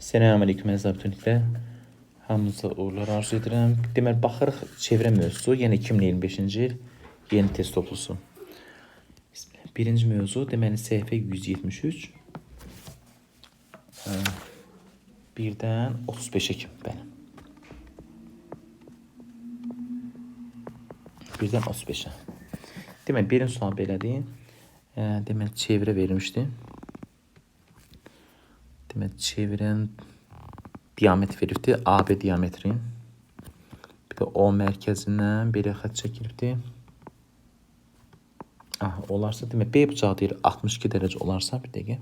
Selamünaleyküm əziz abituriyentlər. Hamınıza uğurlar arzu edirəm. Deməli baxırıq çevrə mövzusu, yəni 2025-ci il yeni test toplusu. Birinci mövzu, deməli səhifə 173. 1-dən 35-ə kimi, bəli. 1-dən 35-ə. Deməli birinci sual belədir. Deməli çevrə verilmişdi. Deməli çevirən diametr verilibdi. AB diametri. Bir də O mərkəzindən belə xətt çəkilibdi. Aha, olarsa demək B bucağı deyir 62 dərəcə olarsa bir dəqiqə.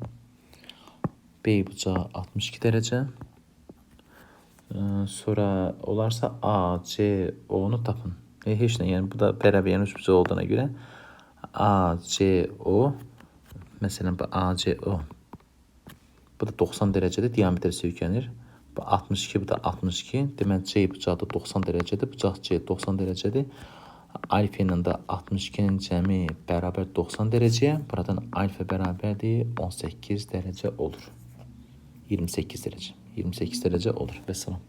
B bucağı 62 dərəcə. Sonra olarsa A, C, O-nu tapın. Heç nə, yəni bu da bərabər yəni üçbucaq olduğuna görə A, C, O məsələn bu A, C, O. Bu da 90 dərəcədə diametrə söykənir. Bu 62, bu da 62. Deməli C bucağı da 90 dərəcədir. Bucaq C 90 dərəcədir. Alfa ilə də 62-nin cəmi bərabər 90 dərəcəyə. Buradan alfa bərabərdir 18 dərəcə olur. 28 dərəcə. 28 dərəcə olur. Vəssalam.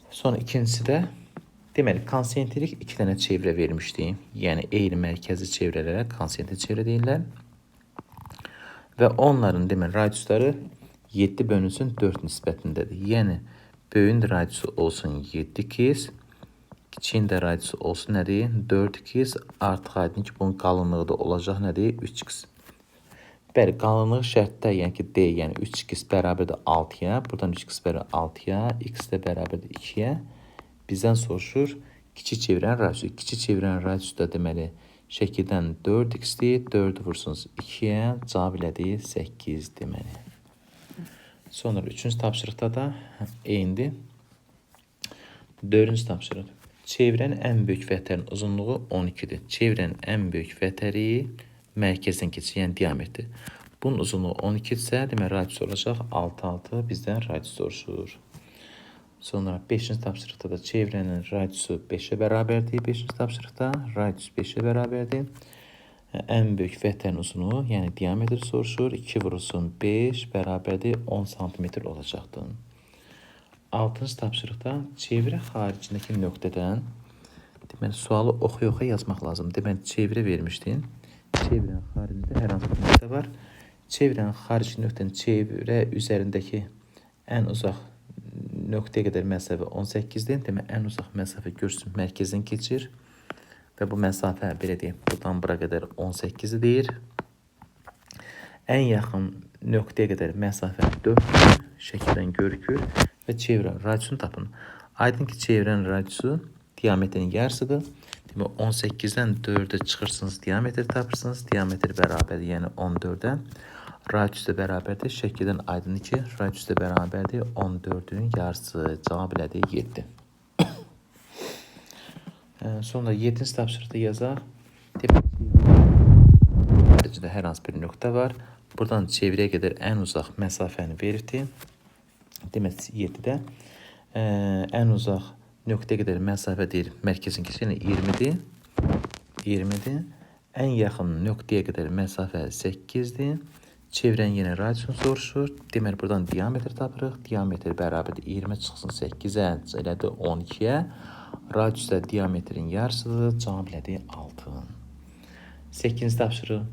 Sonra ikincisi də deməli konsentrik iki dənə çevrə vermişdi. Yəni eyni mərkəzi çevrələrə konsentrik çevrə deyirlər. Və onların deməli radiusları 7 bölünsün 4 nisbətindədir. Yəni böyüyün radiusu olsun 7x, kiçiyin də radiusu olsun nədir? 4x artıq aydın ki, bunun qalınlığı da olacaq nədir? 3x. Bəli, qalınlığı şərtdə, yəni ki, D, yəni 3x bərabərdir 6-ya, buradan 3x bərabər 6-ya, x də bərabərdir 2-yə. Bizdən soruşur kiçik çevirən radiusu. Kiçik çevirən radiusu da deməli şəkildən 4x-dir. 4-ü vursunuz 2-yə, cavab elədi 8 deməli. Sonra üçüncü tapşırıqda da eynidir. Dördüncü tapşırıq. Çevirənin ən böyük vətərin uzunluğu 12-dir. Çevirənin ən böyük vətəri mərkəzdən keçir, yəni diametrdir. Bunun uzunluğu 12 isə deməli radius olacaq 6 6 bizdən radius soruşur. Sonra 5-ci tapşırıqda da çevrənin radiusu 5-ə bərabərdir. 5-ci tapşırıqda radius 5-ə bərabərdir. Ən böyük vətərin uzunluğu, yəni diametr soruşur. 2 vurulsun 5 bərabərdir 10 sm olacaqdır. 6-cı tapşırıqda çevrə xaricindəki nöqtədən deməli sualı oxuya-oxuya yazmaq lazımdır. Deməli çevrə vermişdin. Çevrənin xaricində hər hansı bir nöqtə var. Çevrənin xarici nöqtənin çevrə üzərindəki ən uzaq nöqtəyə qədər məsafə 18-dir. Demək ən uzaq məsafə görsün mərkəzdən keçir. Və bu məsafə belə deyək, buradan bura qədər 18 deyir. Ən yaxın nöqtəyə qədər məsafə 4-dür. Şəkildən görükür və çevrə radiusunu tapın. Aydın ki, çevrənin radiusu diametrin yarısıdır. Demək 18-dən 4-ə çıxırsınız, diametr tapırsınız. Diametr bərabərdir, yəni 14-ə. Radius da bərabərdir. Şəkildən aydındır ki, radius da bərabərdir 14-ün yarısı. Cavab elədi 7. Sonra 7-ci tapşırıqda yazaq. Demək, xaricində hər hansı bir nöqtə var. Buradan çevrəyə qədər ən uzaq məsafəni veribdir. Demək 7-də ən uzaq nöqtəyə qədər məsafə deyir mərkəzin keçir, yəni 20-dir. 20-dir. Ən yaxın nöqtəyə qədər məsafə 8-dir. Çevrənin yenə radiusunu soruşur. Deməli buradan diametr tapırıq. Diametr bərabərdir 20 çıxsın 8-ə, elədi 12-yə. Radius da diametrin yarısıdır. Cavab elədi 6. 8-ci tapşırıq.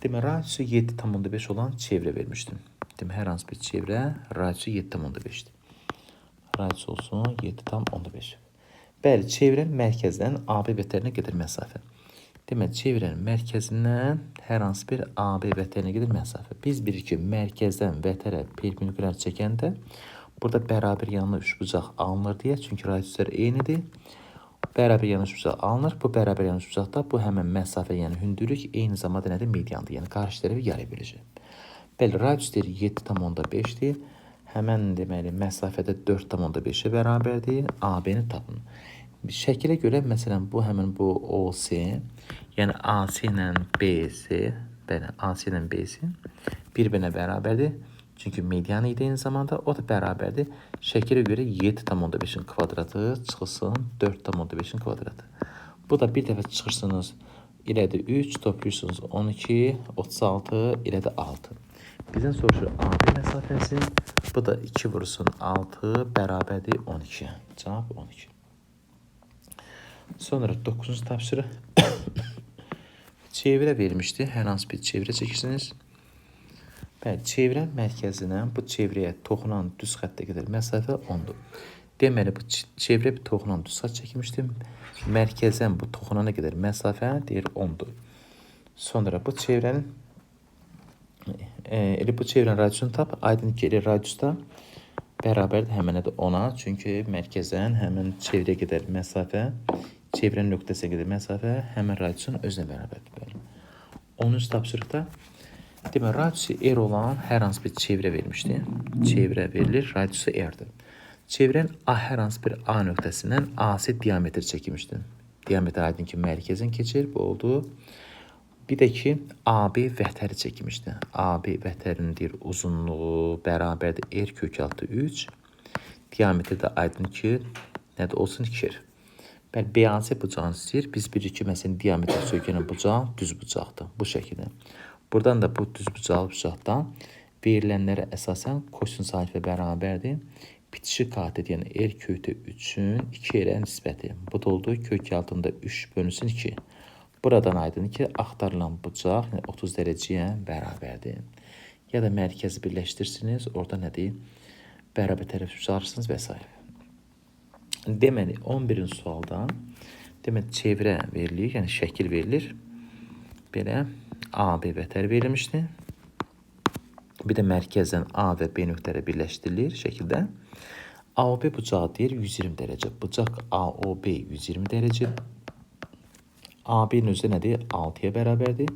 Deməli radiusu 7,5 olan çevrə vermişdim. Deməli hər hansı bir çevrə radiusu 7,5-dir. Radius olsun 7,5. Bəli, çevrənin mərkəzdən AB vətərinə qədər məsafə. Deməli, çevrənin mərkəzindən hər hansı bir AB vətərinə qədər məsafə. Biz bilirik ki, mərkəzdən vətərə perpendikulyar çəkəndə burada bərabər yanlı üçbucaq alınır deyə, çünki radiuslar eynidir. Bərabər yanlı üçbucaq alınır. Bu bərabər yanlı üçbucaqda bu həmən məsafə, yəni hündürlük eyni zamanda nədir? Mediandır. Yəni qarşı tərəfi yarıya böləcək. Bəli, radius deyir 7,5-dir. Həmən deməli məsafədə 4,5-ə bərabərdir. AB-ni tapın. Şəkilə görə məsələn bu həmin bu OC, yəni AC ilə BC, bəli, AC ilə BC bir-birinə bərabərdir. Çünki median idi eyni zamanda, o da bərabərdir. Şəkilə görə 7,5-in kvadratı çıxılsın 4,5-in kvadratı. Bu da bir dəfə çıxırsınız Elədir 3, toplayırsınız 12, 36, elə də 6. Bizdən soruşur AB məsafəsi. Bu da 2 vursun 6 bərabərdir 12. Cavab 12. Sonra 9-cu tapşırıq. Çevrə vermişdi. Hər hansı bir çevrə çəkirsiniz. Bəli, çevrə mərkəzindən bu çevrəyə toxunan düz xəttə qədər məsafə 10-dur. Deməli, bu çevrə bir toxunan düz xətt çəkmişdim. Mərkəzdən bu toxunana qədər məsafə deyir 10-dur. Sonra bu çevrənin elə bu çevrənin radiusunu tap. Aydın ki, elə radiusda bərabərdir həmənə də 10-a. Çünki mərkəzdən həmin çevrəyə qədər məsafə, çevrənin nöqtəsinə qədər məsafə həmin radiusun özünə bərabərdir. Bəli. 10-cu tapşırıqda deməli, radiusu R olan hər hansı bir çevrə vermişdi. Çevrə verilir, radiusu R-dir. Çevrənin A hər hansı bir A nöqtəsindən AC diametr çəkilmişdi. Diametr aydın ki, mərkəzin keçir. Bu oldu. Bir də ki, AB vətəri çəkilmişdi. AB vətərinin deyir uzunluğu bərabərdir R kök altı 3. Diametri də aydın ki, nədir olsun 2R. Bəli, BAC bucağını istəyir. Biz bilirik ki, məsələn, diametr söykənən bucaq düz bucaqdır. Bu şəkildə. Buradan da bu düz bucaqlı bucaqdan verilənlərə əsasən kosinus alfa bərabərdir. Bitişik katet, yəni R kökdə 3-ün 2R-ə nisbəti. Bu da oldu kök altında 3 bölünsün 2. Buradan aydındır ki, axtarılan bucaq yəni 30 dərəcəyə bərabərdir. Ya da mərkəzi birləşdirirsiniz, orada nədir? Bərabər tərəf çıxarırsınız və s. Deməli, 11-ci sualda deməli, çevrə verilir, yəni şəkil verilir. Belə AB vətər verilmişdi. Bir də mərkəzdən A və B nöqtələri birləşdirilir şəkildə. AOB bucağı deyir 120 dərəcə. Bucaq AOB 120 dərəcə. AB-nin özü nədir? 6-ya bərabərdir.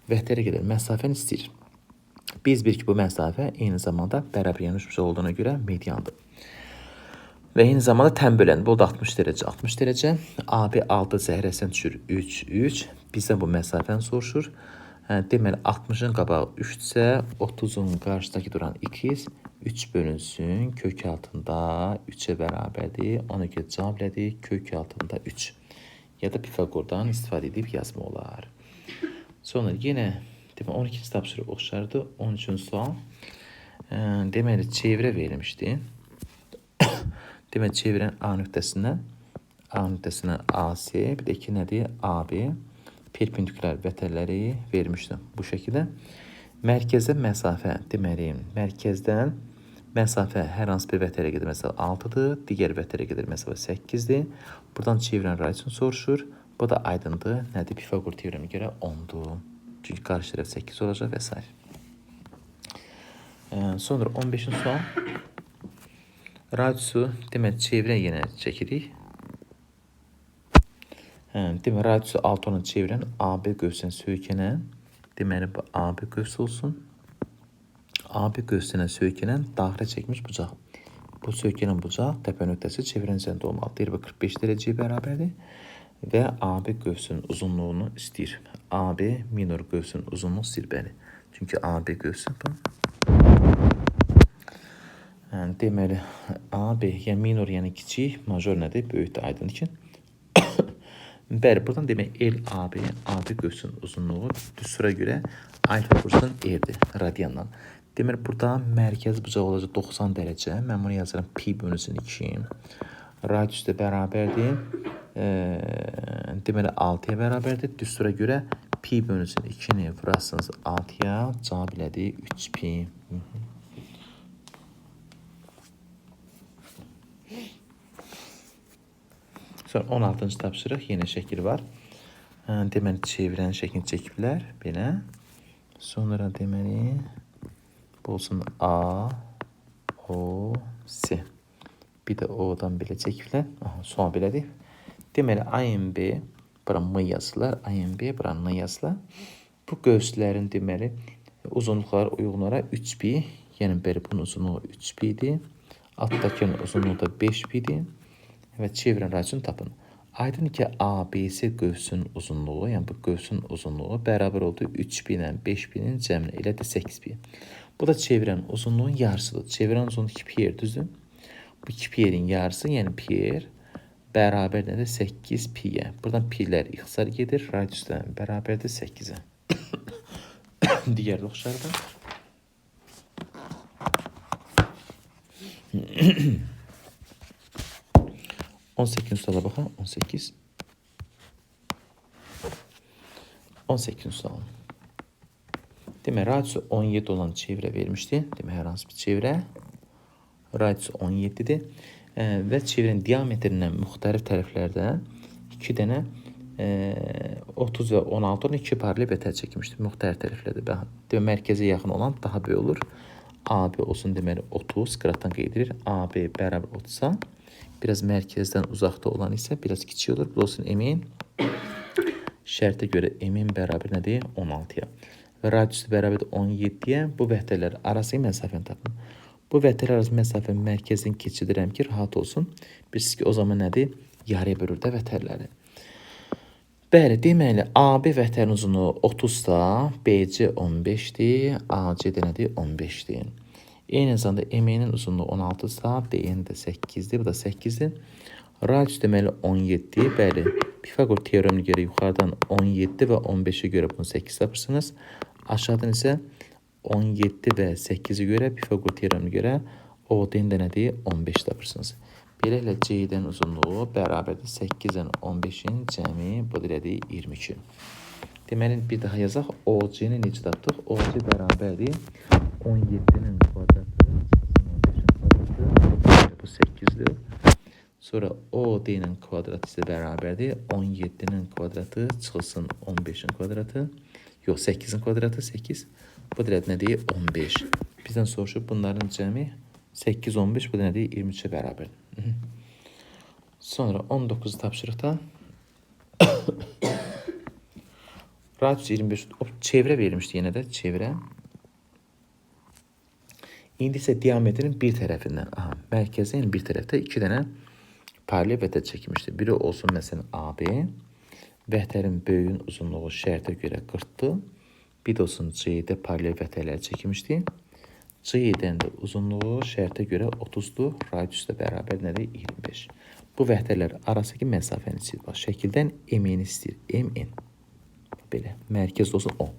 Vətərə qədər məsafəni istəyir. Biz bilirik ki, bu məsafə eyni zamanda bərabər yəni üçbucaq olduğuna görə mediandır. Və eyni zamanda tən bölən. Bu da 60 dərəcə. 60 dərəcə. AB 6 zəhrəsindən düşür 3, 3. Bizdən bu məsafəni soruşur. Deməli, 60-ın qabağı 3-dürsə, 30-un qarşıdakı duran 2, 3 bölünsün kök altında 3-ə bərabərdir. Ona görə cavab elədik kök altında 3. Ya da Pifagordan istifadə edib yazma olar. Sonra yenə deməli 12-ci tapşırıq oxşardı. 13-cü sual. Deməli, çevrə verilmişdi. Deməli, çevrənin A nöqtəsindən AC, bir də 2 nədir? AB perpendikulyar vətərləri vermişdi. Bu şəkildə mərkəzə məsafə, deməli, mərkəzdən məsafə hər hansı bir vətərə qədər məsafə 6-dır, digər vətərə qədər məsafə 8-dir. Buradan çevrənin radiusunu soruşur. Bu da aydındır. Nədir? Pifagor teoreminə görə 10-dur. Çünki qarşı tərəf 8 olacaq və s. Sonra 15-ci sual. Radiusu, deməli, çevrə yenə çəkirik. Deməli, radiusu 6 olan çevrənin AB qövsünə söykənən, deməli, bu AB qövsü olsun. AB qövsünə söykənən daxilə çəkmiş bucaq. Bu söykənən bucaq təpə nöqtəsi çevrənin üzərində olmalıdır. Deyir, bu 45 dərəcəyə bərabərdir və AB qövsünün uzunluğunu istəyir. AB minor qövsünün uzunluğu istəyir, bəli. Çünki AB qövsü bu. Deməli, AB, yəni minor, yəni kiçik, major nədir? Böyükdür, aydındır ki. Bəli, buradan demək LAB, AB qövsünün uzunluğu düstura görə alfa vursun R-dir, radiandan. Deməli, burada mərkəz bucağı olacaq 90 dərəcə. Mən bunu yazıram pi bölünsün 2. Radius da bərabərdir. Deməli, 6-ya bərabərdir. Düstura görə pi bölünsün 2-ni vurasınız 6-ya. Cavab elədi 3 pi. Sonra 16-cı tapşırıq yenə şəkil var. Deməli, çevrənin şəklini çəkiblər. Belə. Sonra deməli, bu olsun A, O, C. Bir də O-dan belə çəkiblər. Aha, sual belədir. Deməli, AMB, bura M yazırlar. AMB, bura N yazırlar. Bu qövslərin deməli, uzunluqları uyğun olaraq 3 pi, yəni belə bunun uzunluğu 3 pi idi. Altdakının uzunluğu da 5 pi idi. Və çevrənin radiusunu tapın. Aydın ki, ABC qövsünün uzunluğu, yəni bu qövsün uzunluğu bərabər oldu 3 pi ilə 5 pi-nin cəminə, elə də 8 pi. Bu da çevrənin uzunluğunun yarısıdır. Çevrənin uzunluğu 2 pi r, düzdür? Bu 2 pi r-in yarısı, yəni pi r. Bərabər nədir? 8 pi-yə. Buradan pi-lər ixtisar gedir. Radius da bərabərdir 8-ə. Digər də oxşardır. 18-ci suala baxaq. 18. 18-ci sual. Demək, radiusu 17 olan çevrə vermişdi. Demək, hər hansı bir çevrə. Radiusu 17-dir. Və çevrənin diametrindən müxtəlif tərəflərdə 2 dənə 30 və 16 olan 2 paralel vətər çəkilmişdir. Müxtəlif tərəflərdə. Demək, mərkəzə yaxın olan daha böyük olur. AB olsun deməli 30, qıratdan qeyd edilir. AB bərabər 30-sa, biraz mərkəzdən uzaqda olan isə biraz kiçik olur. Bu olsun MN. Şərtə görə MN bərabər nədir? 16-ya. Və radiusu bərabərdir 17-yə. Bu vətərlər arası məsafəni tapın. Bu vətərlər arası məsafəni mərkəzdən keçidirəm ki, rahat olsun. Bilirsiniz ki, o zaman nədir? Yarıya bölür də vətərləri. Bəli, deməli, AB vətərin uzunluğu 30-da, BC 15-dir, AC də nədir? 15-dir. Eyni zamanda MN-in uzunluğu 16-sa, DN də 8-dir, bu da 8-dir. Radius deməli 17, bəli, Pifaqor teoreminə görə yuxarıdan 17 və 15-ə görə bunu 8 tapırsınız. Aşağıdan isə 17 və 8-ə görə Pifaqor teoreminə görə OD-nin də nədir? 15 tapırsınız. Beləliklə CD-nin uzunluğu bərabərdir 8-dən 15-in cəmi, bu da elədir 22. Deməli, bir daha yazaq. OC-ni necə tapdıq? OC bərabərdir 17-nin kvadratı, 15-in kvadratı, bu 8-dir. Sonra OD-nin kvadratı isə bərabərdir 17-nin kvadratı çıxılsın 15-in kvadratı. Yox, 8-in kvadratı 8. Bu da nədir? 15. Bizdən soruşur bunların cəmi 8, 15, bu da nədir? 23-ə bərabərdir. Sonra 19 tapşırıqda radius 25, o çevrə verilmişdi yenə də çevrə. İndi isə diametrin bir tərəfindən, aha, mərkəzin bir tərəfdə 2 dənə paralel vətər çəkilmişdir. Biri olsun məsələn AB, vətərin böyüyün uzunluğu şərtə görə 40-dır. Bir də olsun CD paralel vətərlər çəkilmişdi. CD-nin də uzunluğu şərtə görə 30-dur. Radius da bərabər nədir? 25. Bu vətərlər arasındakı məsafəni istəyir. Bax, şəkildən MN istəyir. MN. Belə, mərkəz olsun O.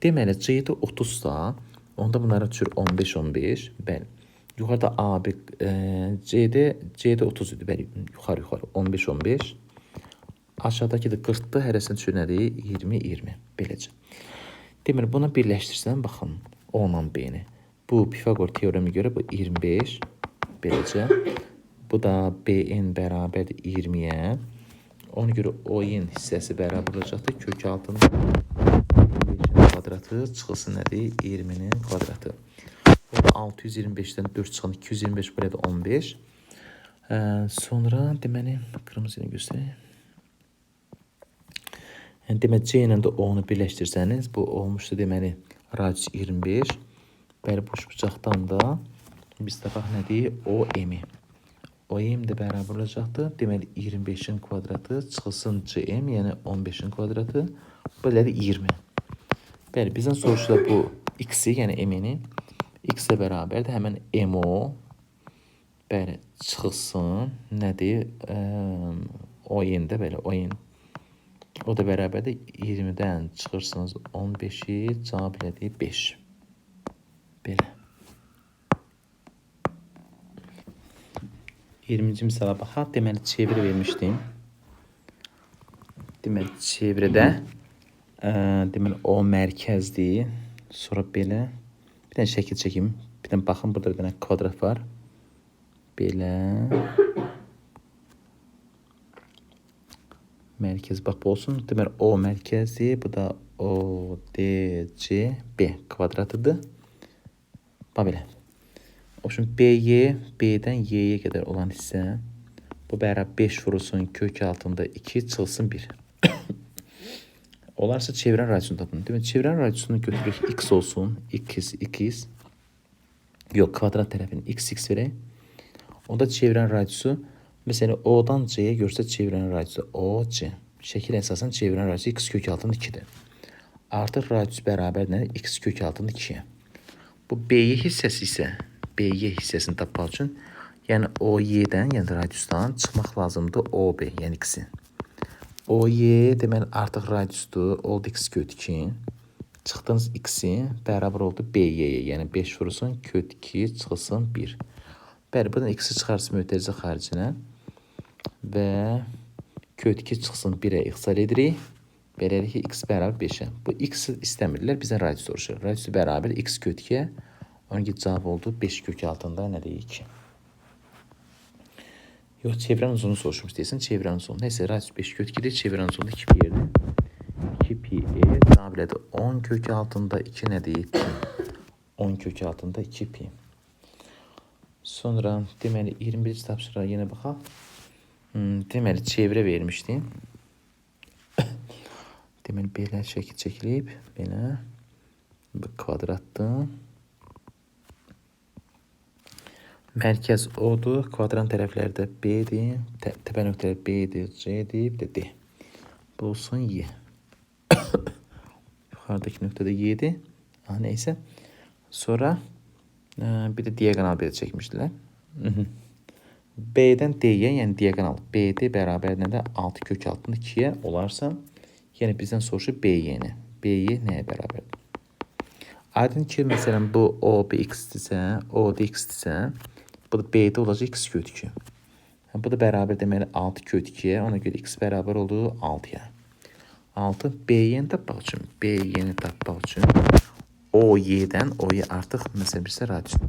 Deməli, CD 30-sa, onda bunlara düşür 15, 15. Bəli. Yuxarıda AB, CD 30 idi. Bəli, yuxarı, 15, 15. Aşağıdakı da 40-dır. Hərəsinin düşür nədir? 20, 20. Beləcə. Deməli, buna birləşdirsən, baxın, O ilə B-ni. Bu Pifaqor teoreminə görə bu 25. Beləcə. Bu da BN bərabərdir 20-yə. Ona görə ON hissəsi bərabər olacaqdır. Kök altında 25-in kvadratı çıxılsın nədir? 20-nin kvadratı. O da 625-dən 4 çıxan 225 buraya da 15. Sonra deməli, qırmızı ilə göstəreyim. Yəni, deməli, C ilə də O-nu birləşdirsəniz, bu olmuşdu deməli, radius 25. Bəli, boş bucaqdan da biz tapaq nədir? OM-i. OM də bərabər olacaqdır. Deməli, 25-in kvadratı çıxılsın CM, yəni 15-in kvadratı. Belədir 20. Bəli, bizdən soruşurlar bu X-i, yəni M-ni. X-ə bərabərdir. Həmən MO, bəli, çıxılsın. Nədir? ON-də, bəli, ON. O da bərabərdir. 20-dən çıxırsınız 15-i, cavab elədir 5. Belə. 20-ci misala baxaq. Deməli, çevrə vermişdim. Deməli, çevrədə deməli, o mərkəzdir. Sonra belə. Bir dənə şəkil çəkim. Bir dənə baxın, burada bir dənə kvadrat var. Belə. Mərkəz bax bu olsun. Deməli, O mərkəzdir. Bu da O, D, C, B kvadratıdır. Bax belə. O üçün BY, B-dən Y-yə qədər olan hissə bu bərabər 5 vurulsun kök altında 2 çıxılsın 1. Olarsa çevrən radiusunu tapın. Demək, çevrən radiusunu götürürük x olsun. X, x. Yox, kvadrat tərəfini x, x verək. Onda çevrən radiusu məsələn O-dan C-yə görsə çevrən radiusu OC. Şəkil əsasən çevrən radiusu x kök altında 2-dir. Artıq radius bərabər nədir? X kök altında 2-yə. Bu BY hissəsi isə BY hissəsini tapmaq üçün Yəni OY-dən, yəni radiusdan çıxmaq lazımdır OB, yəni x-i. OY deməli artıq radiusdur, oldu x kök 2. Çıxdığınız x-i bərabər oldu BY-yə, yəni 5 vurulsun kök 2 çıxılsın 1. Bəli, buradan x-i çıxarsın mötərizə xaricinə və kök 2 çıxsın 1-ə ixtisar edirik. Beləliklə ki, x bərabər 5-ə. Bu x-i istəmirlər, bizdən radius soruşur. Radiusu bərabər x kök 2-yə. Onun ki, cavab oldu 5 kök altında nədir 2. Yox, çevrənin uzunluğunu soruşmuş deyəsən, çevrənin uzunluğu. Neysə, radius 5 kök 2-dir, çevrənin uzunluğu 2 pi r-dir. 2 pi r cavab elədi 10 kök altında 2 nədir? Pi. 10 kök altında 2 pi. Sonra deməli 21-ci tapşırığa yenə baxaq. Deməli çevrə vermişdi. Deməli belə şəkil çəkilib, belə bu kvadratdır. Mərkəz O-dur, kvadrant tərəfləri də B-dir, təpə nöqtələri B-dir, C-dir, bir də D. Bu olsun Y. Yuxarıdakı nöqtə də Y-dir. Aha, neysə. Sonra bir də diaqonal belə çəkmişdilər. B-dən D-yə, yəni diaqonal BD bərabər nədir? 6 kök altında 2-yə olarsa, yəni bizdən soruşur BY-ni. BY nəyə bərabərdir? Aydın ki, məsələn, bu OB x-dirsə, OD x-dirsə, bu da BD olacaq x kök 2. Bu da bərabər deməli 6 kök 2-yə, ona görə x bərabər oldu 6-ya. 6 BY-ni tapmaq üçün, BY-ni tapmaq üçün OY-dən, OY artıq məsələn birsə radius.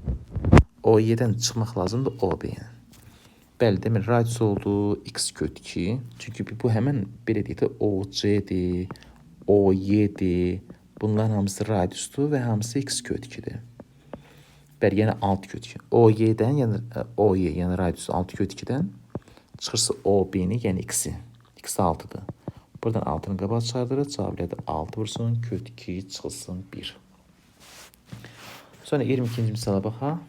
OY-dən çıxmaq lazımdır OB-yə. Bəli, deməli radius oldu x kök 2. Çünki bu həmən belə deyək də OC-dir, OY-dir. Bunların hamısı radiusdur və hamısı x kök 2-dir. Bəli, yəni 6 kök 2. OY-dən, yəni OY, yəni radius 6 kök 2-dən çıxırsa OB-ni, yəni x-i. X 6-dır. Buradan 6-nı qabağa çıxardırıq. Cavab elədi 6 vursun, kök 2 çıxılsın 1. Sonra 22-ci misala baxaq.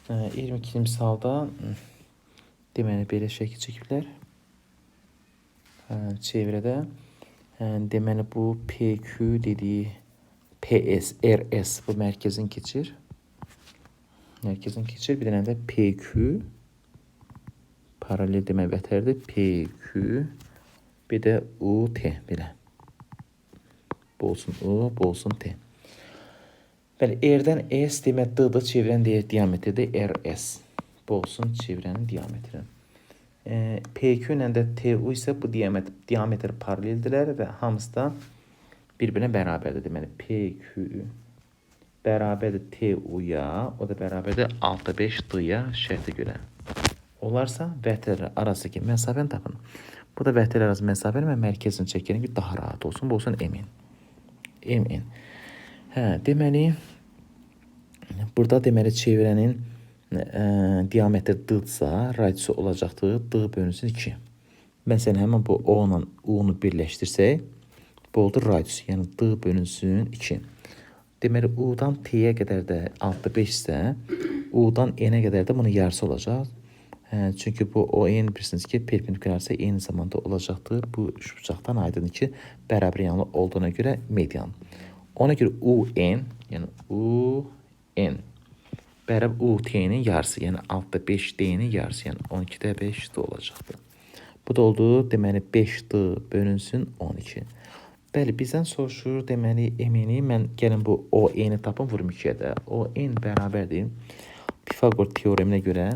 22-ci misalda deməli belə şəkil çəkiblər. Çevrədə deməli bu PQ dediyi PS, RS bu mərkəzin keçir. Mərkəzin keçir. Bir dənə də PQ paralel demək vətərdir. PQ bir də UT belə. Bu olsun U, bu olsun T. Bəli, R-dən S demək D-da çevrənin diametridir RS. Bu olsun çevrənin diametri. PQ ilə də TU isə bu diametr paraleldirlər və hamısı da bir-birinə bərabərdir. Deməli PQ bərabərdir TU-ya, o da bərabərdir 6,5 D-ya şərtə görə. Olarsa vətərlər arasındakı məsafəni tapın. Bu da vətərlər arası məsafəni mən mərkəzini çəkirəm ki, daha rahat olsun. Bu olsun MN. MN. Hə, deməli burada deməli çevrənin diametri D-dırsa, radiusu olacaqdır D bölünsün 2. Məsələn, həmin bu O ilə U-nu birləşdirsək, bu oldu radius, yəni D bölünsün 2. Deməli, U-dan T-yə qədər də 6,5 isə, U-dan N-ə qədər də bunun yarısı olacaq. Hə, çünki bu ON bilirsiniz ki, perpendikularsa eyni zamanda olacaqdır. Bu üçbucaqdan aydındır ki, bərabər yanlı olduğuna görə median. Ona görə UN, yəni UN bərabər UT-nin yarısı, yəni 6,5 D-nin yarısı, yəni 12,5 D olacaqdır. Bu da oldu, deməli 5D bölünsün 12. Bəli, bizdən soruşur, deməli MN-i, mən gəlin bu ON-i tapım, vurum 2-yə də. ON bərabərdir. Pifagor teoreminə görə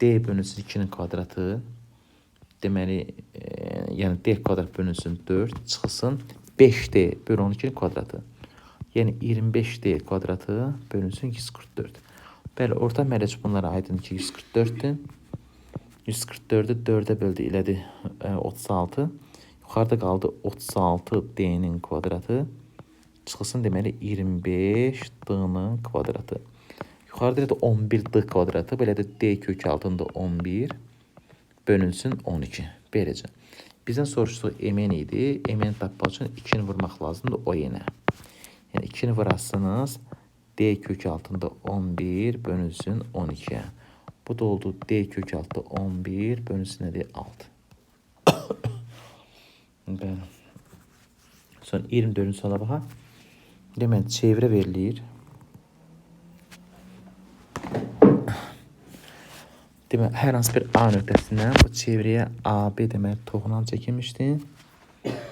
D bölünsün 2-nin kvadratı, deməli, yəni D kvadrat bölünsün 4 çıxılsın 5D bölü 12-nin kvadratı. Yəni 25D kvadratı bölünsün 144. Bəli, orta mərəc bunlara aydın ki 144-dür. 144-ü 4-ə böldü elədi 36. Yuxarıda qaldı 36 D-nin kvadratı. Çıxılsın deməli 25 D-nın kvadratı. Yuxarıda elədi 11 D kvadratı. Belə də D kök altında 11 bölünsün 12. Beləcə. Bizdən soruşduğu MN idi. MN tapmaq üçün 2-ni vurmaq lazımdır o yenə. Yəni 2-ni vurasınız D kök altında 11 bölünsün 12-yə. Bu da oldu D kök altında 11 bölünsün nədir? 6. Bəli. Sonra 24-cü suala baxaq. Deməli, çevrə verilir. Demək, hər hansı bir A nöqtəsindən bu çevrəyə AB demək toxunan çəkilmişdi.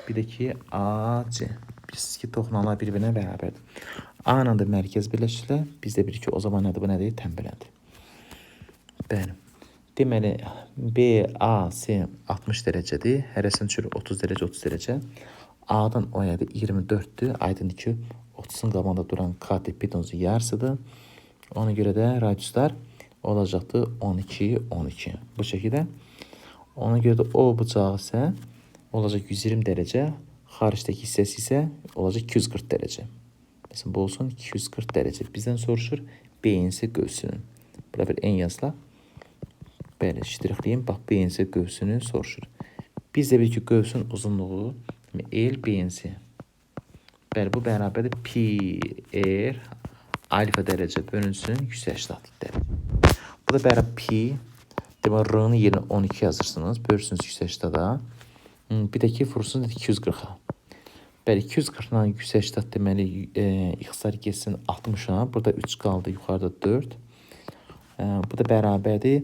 Bir də ki AC. Bilirsiniz ki, toxunanlar bir-birinə bərabərdir. A ilə də mərkəz birləşirlər. Biz də bilirik ki, o zaman nədir? Bu nədir? Tənbələndir. Bəli. Deməli, BAC 60 dərəcədir. Hərəsinin düşür 30 dərəcə, 30 dərəcə. A-dan O-ya da 24-dür. Aydındır ki, 30-un qabağında duran KT pitonuzun yarısıdır. Ona görə də radiuslar olacaqdır 12, 12. Bu şəkildə. Ona görə də O bucağı isə olacaq 120 dərəcə. Xaricdəki hissəsi isə olacaq 240 dərəcə. Məsələn, bu olsun 240 dərəcə. Bizdən soruşur BNC qövsünün. Bura bir N yazıla. Bəli, ştrixliyim. Bax, BNC qövsünü soruşur. Biz də bilirik ki, qövsün uzunluğu L BNC. Bəli, bu bərabərdir pi r alfa dərəcə bölünsün 180 dərəcə. Bu da bərabər pi, deməli r-nın yerinə 12 yazırsınız, bölürsünüz 180-da. Bir də ki, vurursunuz 240-a. Bəli, 240-dan 180 deməli ixtisar getsin 60-a. Burada 3 qaldı, yuxarıda 4. Bu da bərabərdir.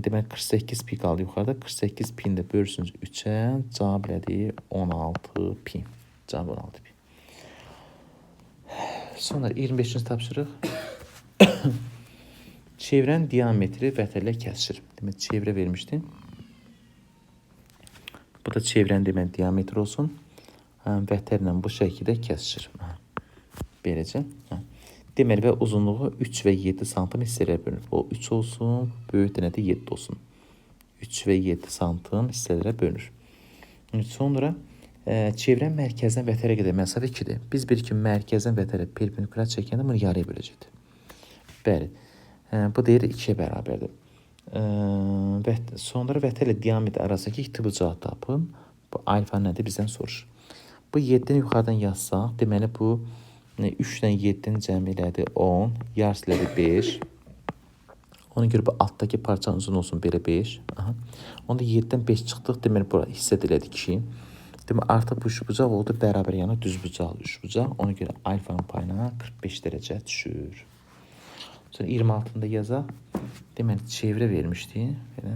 Deməli 48 pi qaldı yuxarıda. 48 pini də bölürsünüz 3-ə. Cavab elədir 16 pi. Cavab 16 pi. Sonra 25-ci tapşırıq. Çevrənin diametri vətərlə kəsişir. Demək, çevrə vermişdi. Bu da çevrənin demək diametri olsun. Vətərlə bu şəkildə kəsişir. Beləcə. Deməli və uzunluğu 3 və 7 santim hissələrə bölünür. O 3 olsun, böyük dənə də 7 olsun. 3 və 7 santim hissələrə bölünür. Sonra çevrənin mərkəzdən vətərə qədər məsafə 2-dir. Biz bilirik ki, mərkəzdən vətərə perpendikulyar çəkəndə bunu yarıya böləcəkdir. Bəli. Bu deyir 2-yə bərabərdir. Sonra vətərlə diametr arasındakı iti bucağı tapın. Bu alfa nədir bizdən soruşur. Bu 7-ni yuxarıdan yazsaq, deməli bu 3 ilə 7-ni cəm elədi 10, yarısı elədi 5. Ona görə bu altdakı parçanın uzun olsun belə 5. Aha. Onda 7-dən 5 çıxdıq, deməli bura hissə elədi 2. Deməli artıq bu üçbucaq oldu bərabər yana düz bucaqlı üçbucaq. Ona görə alfanın payına 45 dərəcə düşür. Sonra 26-nı da yazaq. Deməli çevrə vermişdi. Belə.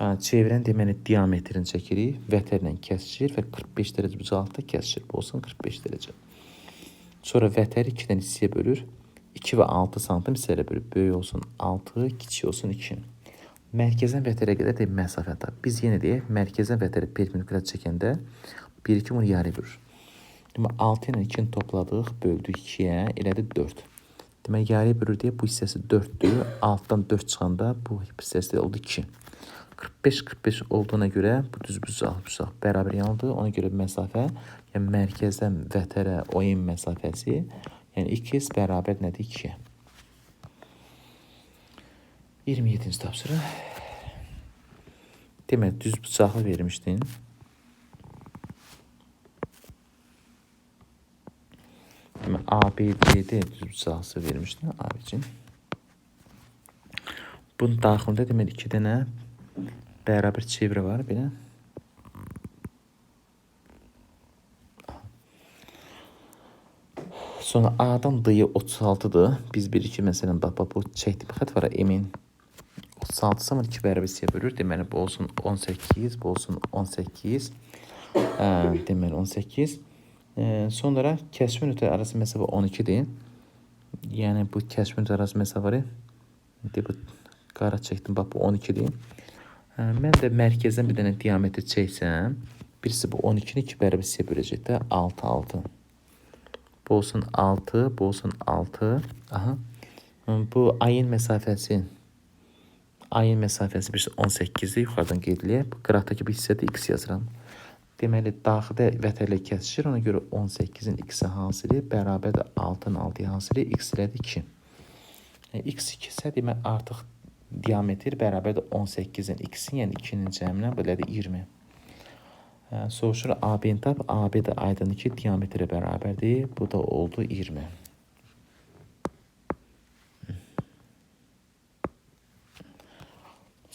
Çevrənin deməli diametrini çəkirik. Vətərlə kəsişir və 45 dərəcə bucaqlıqda kəsişir. Bu olsun 45 dərəcə. Sonra vətəri 2 dənə hissəyə bölür. 2 və 6 santim hissələrə bölür. Böyük olsun 6, kiçik olsun 2. Mərkəzdən vətərə qədər də məsafə tap. Biz yenə deyək, mərkəzdən vətərə perpendikulyar çəkəndə 1, 2 bunu yarıya bölür. Deməli 6 ilə 2-ni topladıq, böldük 2-yə, elədi 4. Deməli yarıya bölür deyə bu hissəsi 4-dür. 6-dan 4 çıxanda bu hissəsi oldu 2. 45-45 olduğuna görə bu düz bucaq bərabər yanıdır. Ona görə məsafə, yəni mərkəzdən vətərə OM məsafəsi, yəni x bərabər nədir? 2-yə. 27-ci tapşırıq. Deməli düz bucaqlı vermişdin. Deməli A, B, C, D düz bucaqlısı vermişdin ABC. Bunun daxilində deməli 2 dənə bərabər çevrə var belə. Sonra A-dan D-yə 36-dır. Biz bilirik ki, məsələn, bax, bax, bu çəkdiyim xətt var, M-in 36-sı amma 2 bərabər hissəyə bölür. Deməli, bu olsun 18, bu olsun 18. Deməli, 18. Sonra kəsmə nöqtələri arası məsafə 12-dir. Yəni, bu kəsmə nöqtələri arası məsafə var. İndi bu qara çəkdim, bax, bu 12-dir. Mən də mərkəzdən bir dənə diametr çəksəm, birisi bu 12-ni 2 bərabər hissəyə böləcək də 6, 6. Bu olsun 6, bu olsun 6. Aha. Bu ayın məsafəsi birisi 18-dir, yuxarıdan qeyd eləyək. Bu qıraqdakı bir hissədə x yazıram. Deməli, daxildə vətərlə kəsişir. Ona görə 18-in x-i hasili bərabərdir 6-nın 6-ya hasili, x elədir 2. Yəni, x 2 isə demək artıq diametr bərabərdir 18-in x-in, yəni 2-nin cəminə belədir 20. Soruşur AB-ni tap. AB də aydındır ki, diametrə bərabərdir. Bu da oldu 20.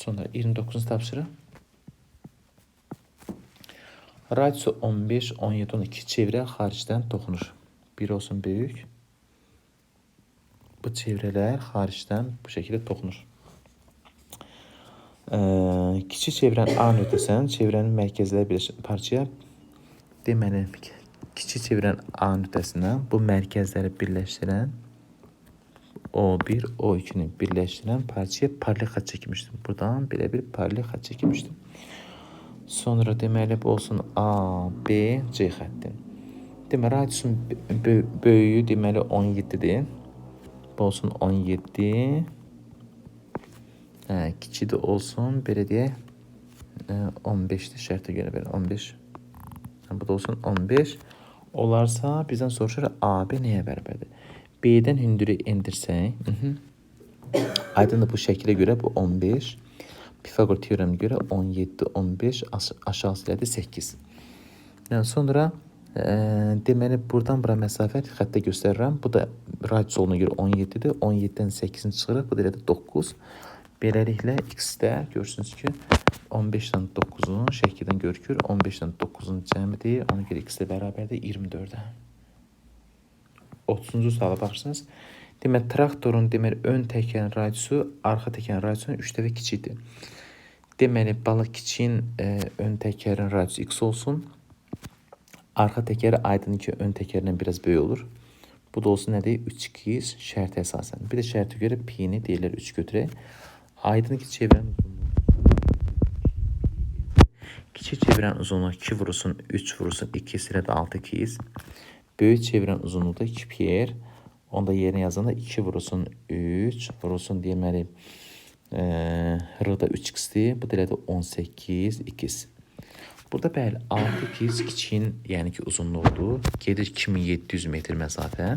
Sonra 29-cu tapşırıq. Radiusu 15, 17, 12 çevrə xaricdən toxunur. Biri olsun böyük. Bu çevrələr xaricdən bu şəkildə toxunur. Kiçik çevrənin A nöqtəsindən çevrənin mərkəzləri birləşən parçaya, deməli, kiçik çevrənin A nöqtəsindən bu mərkəzləri birləşdirən O1, O2-ni birləşdirən parçaya paralel xətt çəkmişdim. Buradan belə bir paralel xətt çəkmişdim. Sonra deməli, bu olsun A, B, C xətti. Deməli, radiusun böyüyü deməli 17-dir. Bu olsun 17. Hə, kiçik də olsun, belə deyək, 15-dir şərtə görə belə 15. Bu da olsun 15. Olarsa bizdən soruşur AB nəyə bərabərdir? B-dən hündürü endirsək, aydındır bu şəkilə görə bu 15. Pifaqor teoreminə görə 17, 15, aşağısı elədi 8. Yəni sonra deməli buradan bura məsafə xəttə göstərirəm. Bu da radius olduğuna görə 17-dir. 17-dən 8-ini çıxırıq. Bu da elədi 9. Beləliklə x-də görürsünüz ki 15-dən 9-un şəkildən görükür. 15-dən 9-un cəmidir. Ona görə x də bərabərdir 24-ə. 30-cu suala baxırsınız. Deməli, traktorun deməli, ön təkərin radiusu arxa təkərin radiusundan 3 dəfə kiçikdir. Deməli, balıq kiçiyin ön təkərin radiusu x olsun. Arxa təkəri aydın ki, ön təkərindən biraz böyük olur. Bu da olsun nədir? 3x şərtə əsasən. Bir də şərtə görə pi-ni deyirlər 3 götürək. Aydın ki, çevrənin uzunluğu. Kiçik çevrənin uzunluğu 2 vurulsun 3 vurulsun 2 ilə də 6x. Böyük çevrənin uzunluğu da 2 pi r. Onu da yerinə yazanda 2 vurulsun 3 vurulsun deməli r da 3x-dir. Bu da elədir 18x. Burada bəli 6x kiçiyin, yəni ki uzunluğudur. Gedir 2700 metr məsafə.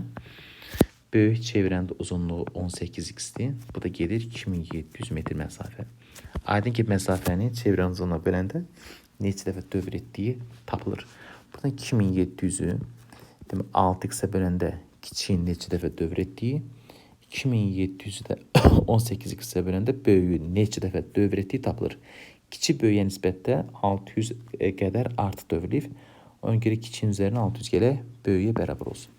Böyük çevrənin də uzunluğu 18x-dir. Bu da gedir 2700 metr məsafə. Aydın ki, məsafəni çevrənin uzunluğuna böləndə neçə dəfə dövr etdiyi tapılır. Buradan 2700-ü demək 6x-ə böləndə kiçiyin neçə dəfə dövr etdiyi, 2700-ü də 18x-ə böləndə böyüyün neçə dəfə dövr etdiyi tapılır. Kiçik böyüyə nisbətdə 600 qədər artıq dövrülüb. Ona görə kiçiyin üzərinə 600 gələk, böyüyə bərabər olsun.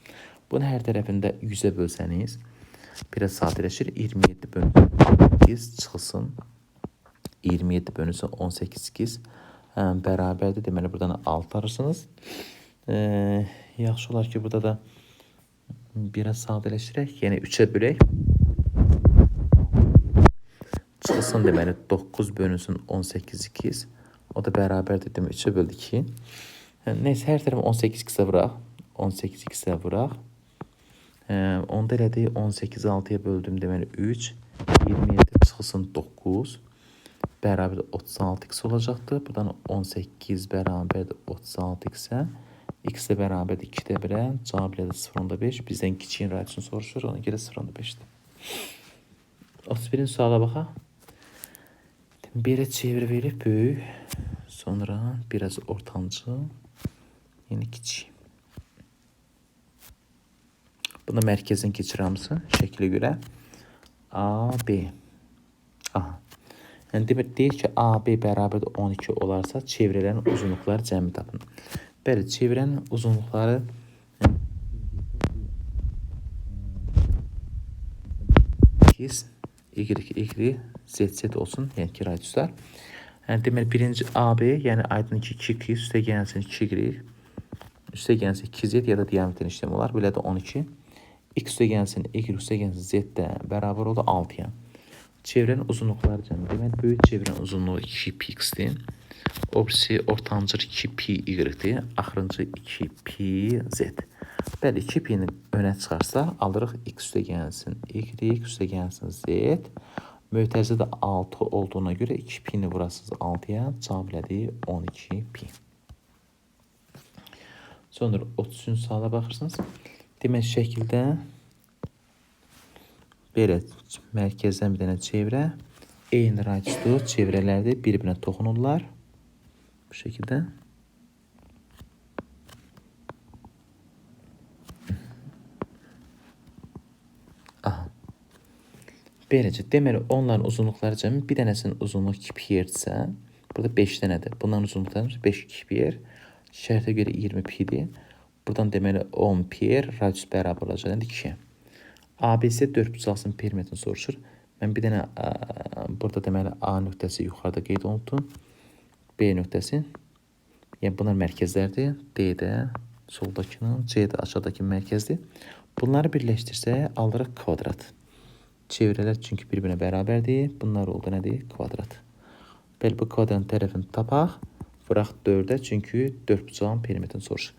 Bunu hər tərəfində 100-ə bölsəniz, biraz sadələşir. 27 bölünsün 8 çıxılsın. 27 bölünsün 18x bərabərdir. Deməli, buradan 6 arırsınız. Yaxşı olar ki, burada da biraz sadələşdirək. Yəni 3-ə bölək. Çıxılsın deməli 9 bölünsün 18x. O da bərabərdir. Demək 3-ə böldü 2. Neysə, hər tərəfə 18x-ə vuraq. 18x-ə vuraq. Onda elədi 18-i 6-ya böldüm deməli 3. 27 çıxılsın 9. Bərabərdir 36x olacaqdır. Buradan 18 bərabərdir 36x-ə. X də bərabərdir 2-də 1-ə. Cavab elədi 0.5. Bizdən kiçiyin radiusunu soruşur. Ona görə 0.5-dir. 31-ci suala baxaq. Belə çevrə verib böyük, sonra biraz ortancıl, yəni kiçik. Bunda mərkəzdən keçir hamısı şəklə görə. A, B. Aha. Yəni demək deyir ki, AB bərabərdir 12 olarsa çevrələrin uzunluqları cəmi tapın. Bəli, çevrənin uzunluqları X, Y, Y, Z, Z olsun, yəni ki, radiuslar. Yəni deməli birinci AB, yəni aydın ki 2x üstə gəlsin 2y, üstə gəlsin 2z ya da diametrin işlemi olar. Belə də 12. X üstə gəlsin Y üstə gəlsin Z də bərabər oldu 6-ya. Çevrənin uzunluqları cəmi. Deməli böyük çevrənin uzunluğu 2px-dir. O birisi ortancıl 2py-dir. Axırıncı 2pz. Bəli, 2pini önə çıxarsa alırıq x üstə gəlsin y, üstə gəlsin z. Mötərizə də 6 olduğuna görə 2pini vurasınız 6-ya, cavab elədi 12pi. Sonra 33-cü suala baxırsınız. Demək şəkildə belə mərkəzdən bir dənə çevrə, eyni radiuslu çevrələrdir, bir-birinə toxunurlar. Bu şəkildə. Aha. Beləcə, deməli onların uzunluqları cəmi bir dənəsinin uzunluğu 2 pi-dirsə, burada 5 dənədir. Bunların uzunluqları 5 2 pi. Şərtə görə 20 pi-dir. Buradan deməli 10 pi radius bərabər olacaq 2-yə. ABC 4 bucaqsının perimetrini soruşur. Mən bir dənə burada deməli A nöqtəsi yuxarıda qeyd olundu. B nöqtəsi. Yəni bunlar mərkəzlərdir. D-də soldakının, C-də aşağıdakı mərkəzdir. Bunları birləşdirsək alırıq kvadrat. Çevrələr çünki bir-birinə bərabərdir. Bunlar oldu nədir? Kvadrat. Bəli, bu kvadratın tərəfini tapaq. Vuraq 4-ə, çünki 4 bucağın perimetrini soruşur.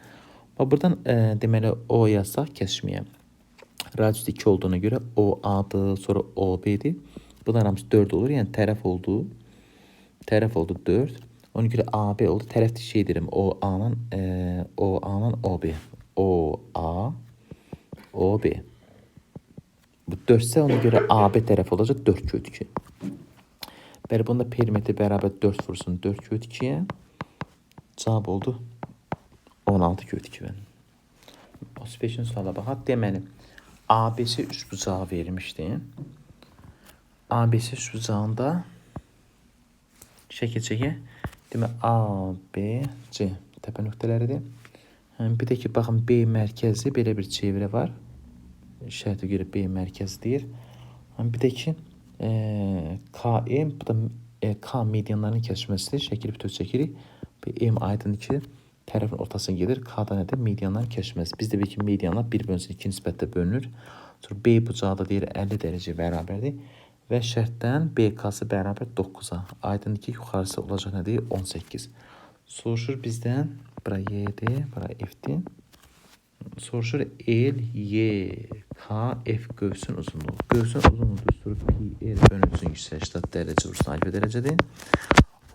Bax, buradan deməli O yazsaq kəsişməyə. Radius 2 olduğuna görə OA-dır, sonra OB-dir. Bunlar hamısı 4 olur. Yəni tərəf oldu. Tərəf oldu 4. Ona görə AB oldu. Tərəf şey deyirəm. OA-nın OA-nın OB. OA OB. Bu 4 isə ona görə AB tərəfi olacaq 4 kök 2. Bəli, bunda perimetri bərabər 4 vursun 4 kök 2-yə. Cavab oldu 16 kök 2. 35-ci suala baxaq. Deməli, ABC üçbucağı verilmişdi. ABC üçbucağında şəkil çəkək. Deməli, A, B, C təpə nöqtələridir. Bir də ki, baxın, B mərkəzi belə bir çevrə var. Şərtə görə B mərkəzi deyir. Bir də ki, KM, bu da K medianlarının kəsişməsidir. Şəkili bütöv çəkirik. B, M aydındır ki, tərəfin ortasına gedir. K da nədir? Medianların kəsişməsi. Biz də bilirik ki, medianlar 1 bölünsün 2 nisbətdə bölünür. Sonra B bucağı da deyir 50 dərəcə bərabərdir. Və şərtdən BK-sı bərabər 9-a. Aydındır ki, yuxarısı olacaq nədir? 18. Soruşur bizdən, bura Y-dir, bura F-dir. Soruşur L, Y, K, F qövsün uzunluğu. Qövsün uzunluğu düsturu pi R bölünsün 180 dərəcə vursun alfa dərəcədir.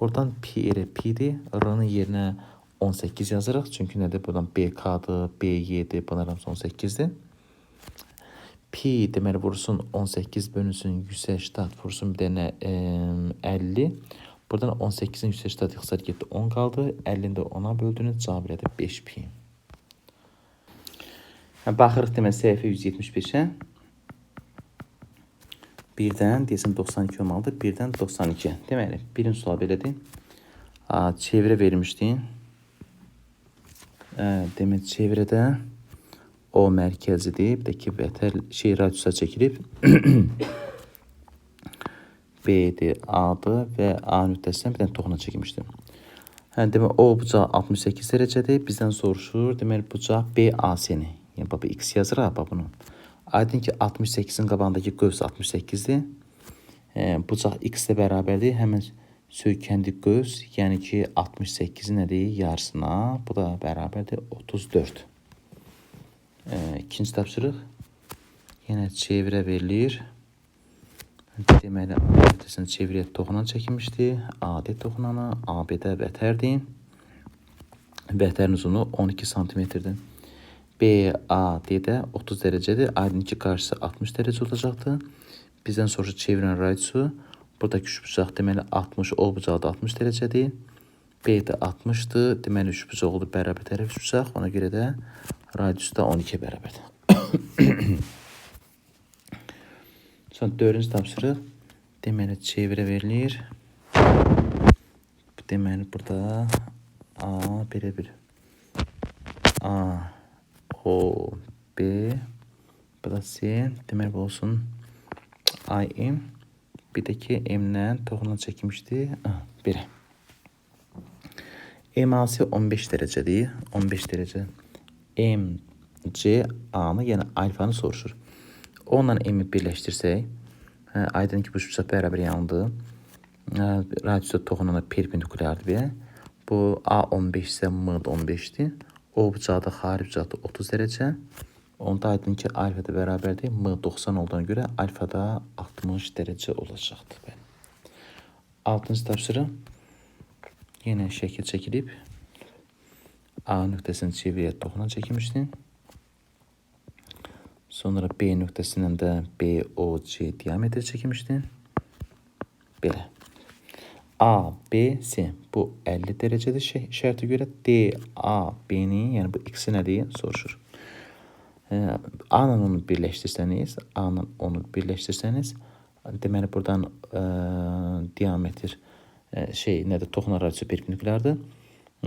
Oradan pi R pi-dir. R-nın yerinə 18 yazırıq. Çünki nədir? Buradan BK-dır, BY-dir. Bunlar hamısı 18-dir. Pi deməli vursun 18 bölünsün 180 vursun bir dənə 50. Buradan 18-in 180 ixtisar getdi 10 qaldı. 50-ni də 10-a böldünüz. Cavab elədi 5 pi. Baxırıq deməli səhifə 175-ə. Birdən deyəsən 92 olmalıdır. Birdən 92. Deməli, birinci sual belədir. Çevrə verilmişdi. Demək çevrədə O mərkəzidir. Bir də ki, vətər şey radiusa çəkilib. B-dir, A-dır və A nöqtəsindən bir dənə toxuna çəkilmişdir. Demək O bucağı 68 dərəcədir. Bizdən soruşur. Deməli bucaq BAC-ni. Yəni bax X yazır ha, bax bunu. Aydın ki 68-in qabağındakı qövs 68-dir. Bucaq X ilə bərabərdir. Həmin söykəndik qövs, yəni ki 68-in nədir? Yarısına. Bu da bərabərdir 34. İkinci tapşırıq. Yenə çevrə verilir. Deməli, A nöqtəsinin çevrəyə toxunan çəkilmişdi. AD toxunanı, AB-də vətərdir. Vətərin uzunluğu 12 santimetrdir. BAD-də 30 dərəcədir. Aydın ki, qarşısı 60 dərəcə olacaqdır. Bizdən soruşur çevirən radiusu. Buradakı üçbucaq deməli 60, O bucağı da 60 dərəcədir. B də 60-dır. Deməli üçbucaq oldu bərabər tərəf üçbucaq. Ona görə də radius da 12 bərabərdir. Sonra dördüncü tapşırıq. Deməli çevrə verilir. Deməli burada A belə bir A, O, B, bu da C. Deməli bu olsun I, M. Bir də ki M-dən toxunan çəkilmişdi. Belə. MAC 15 dərəcədir. 15 dərəcə. MC A-nı, yəni alfanı soruşur. Onunla M-i birləşdirsək, aydın ki, bu üçbucaq bərabər yandı. Radiusa toxunana perpendikulyardır bir. Bu A 15 isə M də 15-dir. O bucağı da xaric bucağı da 30 dərəcə. Onda aydın ki, alfa da bərabərdir. M 90 olduğuna görə alfa da 60 dərəcə olacaqdır. Bəli. Altıncı tapşırıq. Yenə şəkil çəkilib. A nöqtəsinin çevrəyə toxunan çəkilmişdir. Sonra B nöqtəsindən də BOC diametri çəkilmişdir. Belə. A, B, C. Bu 50 dərəcədir şərtə görə. D, A, B-ni, yəni bu X-i nədir? Soruşur. A ilə onu birləşdirsəniz, A ilə onu birləşdirsəniz, deməli buradan diametr nədir? Toxunan radiusu perpendikulyardır.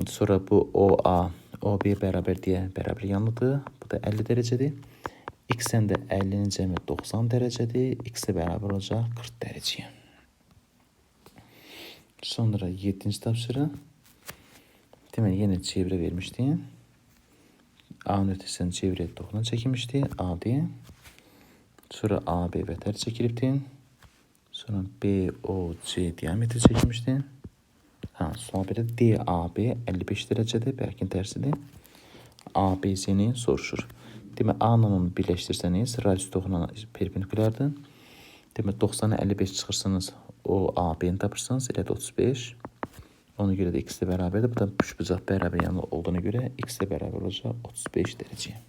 Sonra bu OA, OB bərabər deyə bərabər yanlıdır. Bu da 50 dərəcədir. X-ən də 50-nin cəmi 90 dərəcədir. X-ə bərabər olacaq 40 dərəcəyə. Sonra 7-ci tapşırıq. Deməli, yenə çevrə vermişdi. A nöqtəsindən çevrəyə toxunan çəkilmişdi. AD. Sonra AB vətər çəkilibdi. Sonra BOC diametri çəkilmişdi. Ha, sual belə DAB 55 dərəcədir. Bərkin tərsidir. ABC-ni soruşur. Demək, A ilə onu birləşdirsəniz, radius toxunan perpendikulyardır. Demək, 90-a 55 çıxırsınız, o AB-ni tapırsınız, elə də 35. Ona görə də x də bərabərdir. Bu da üçbucaq bərabər yanlı olduğuna görə x də bərabər olacaq 35 dərəcəyə.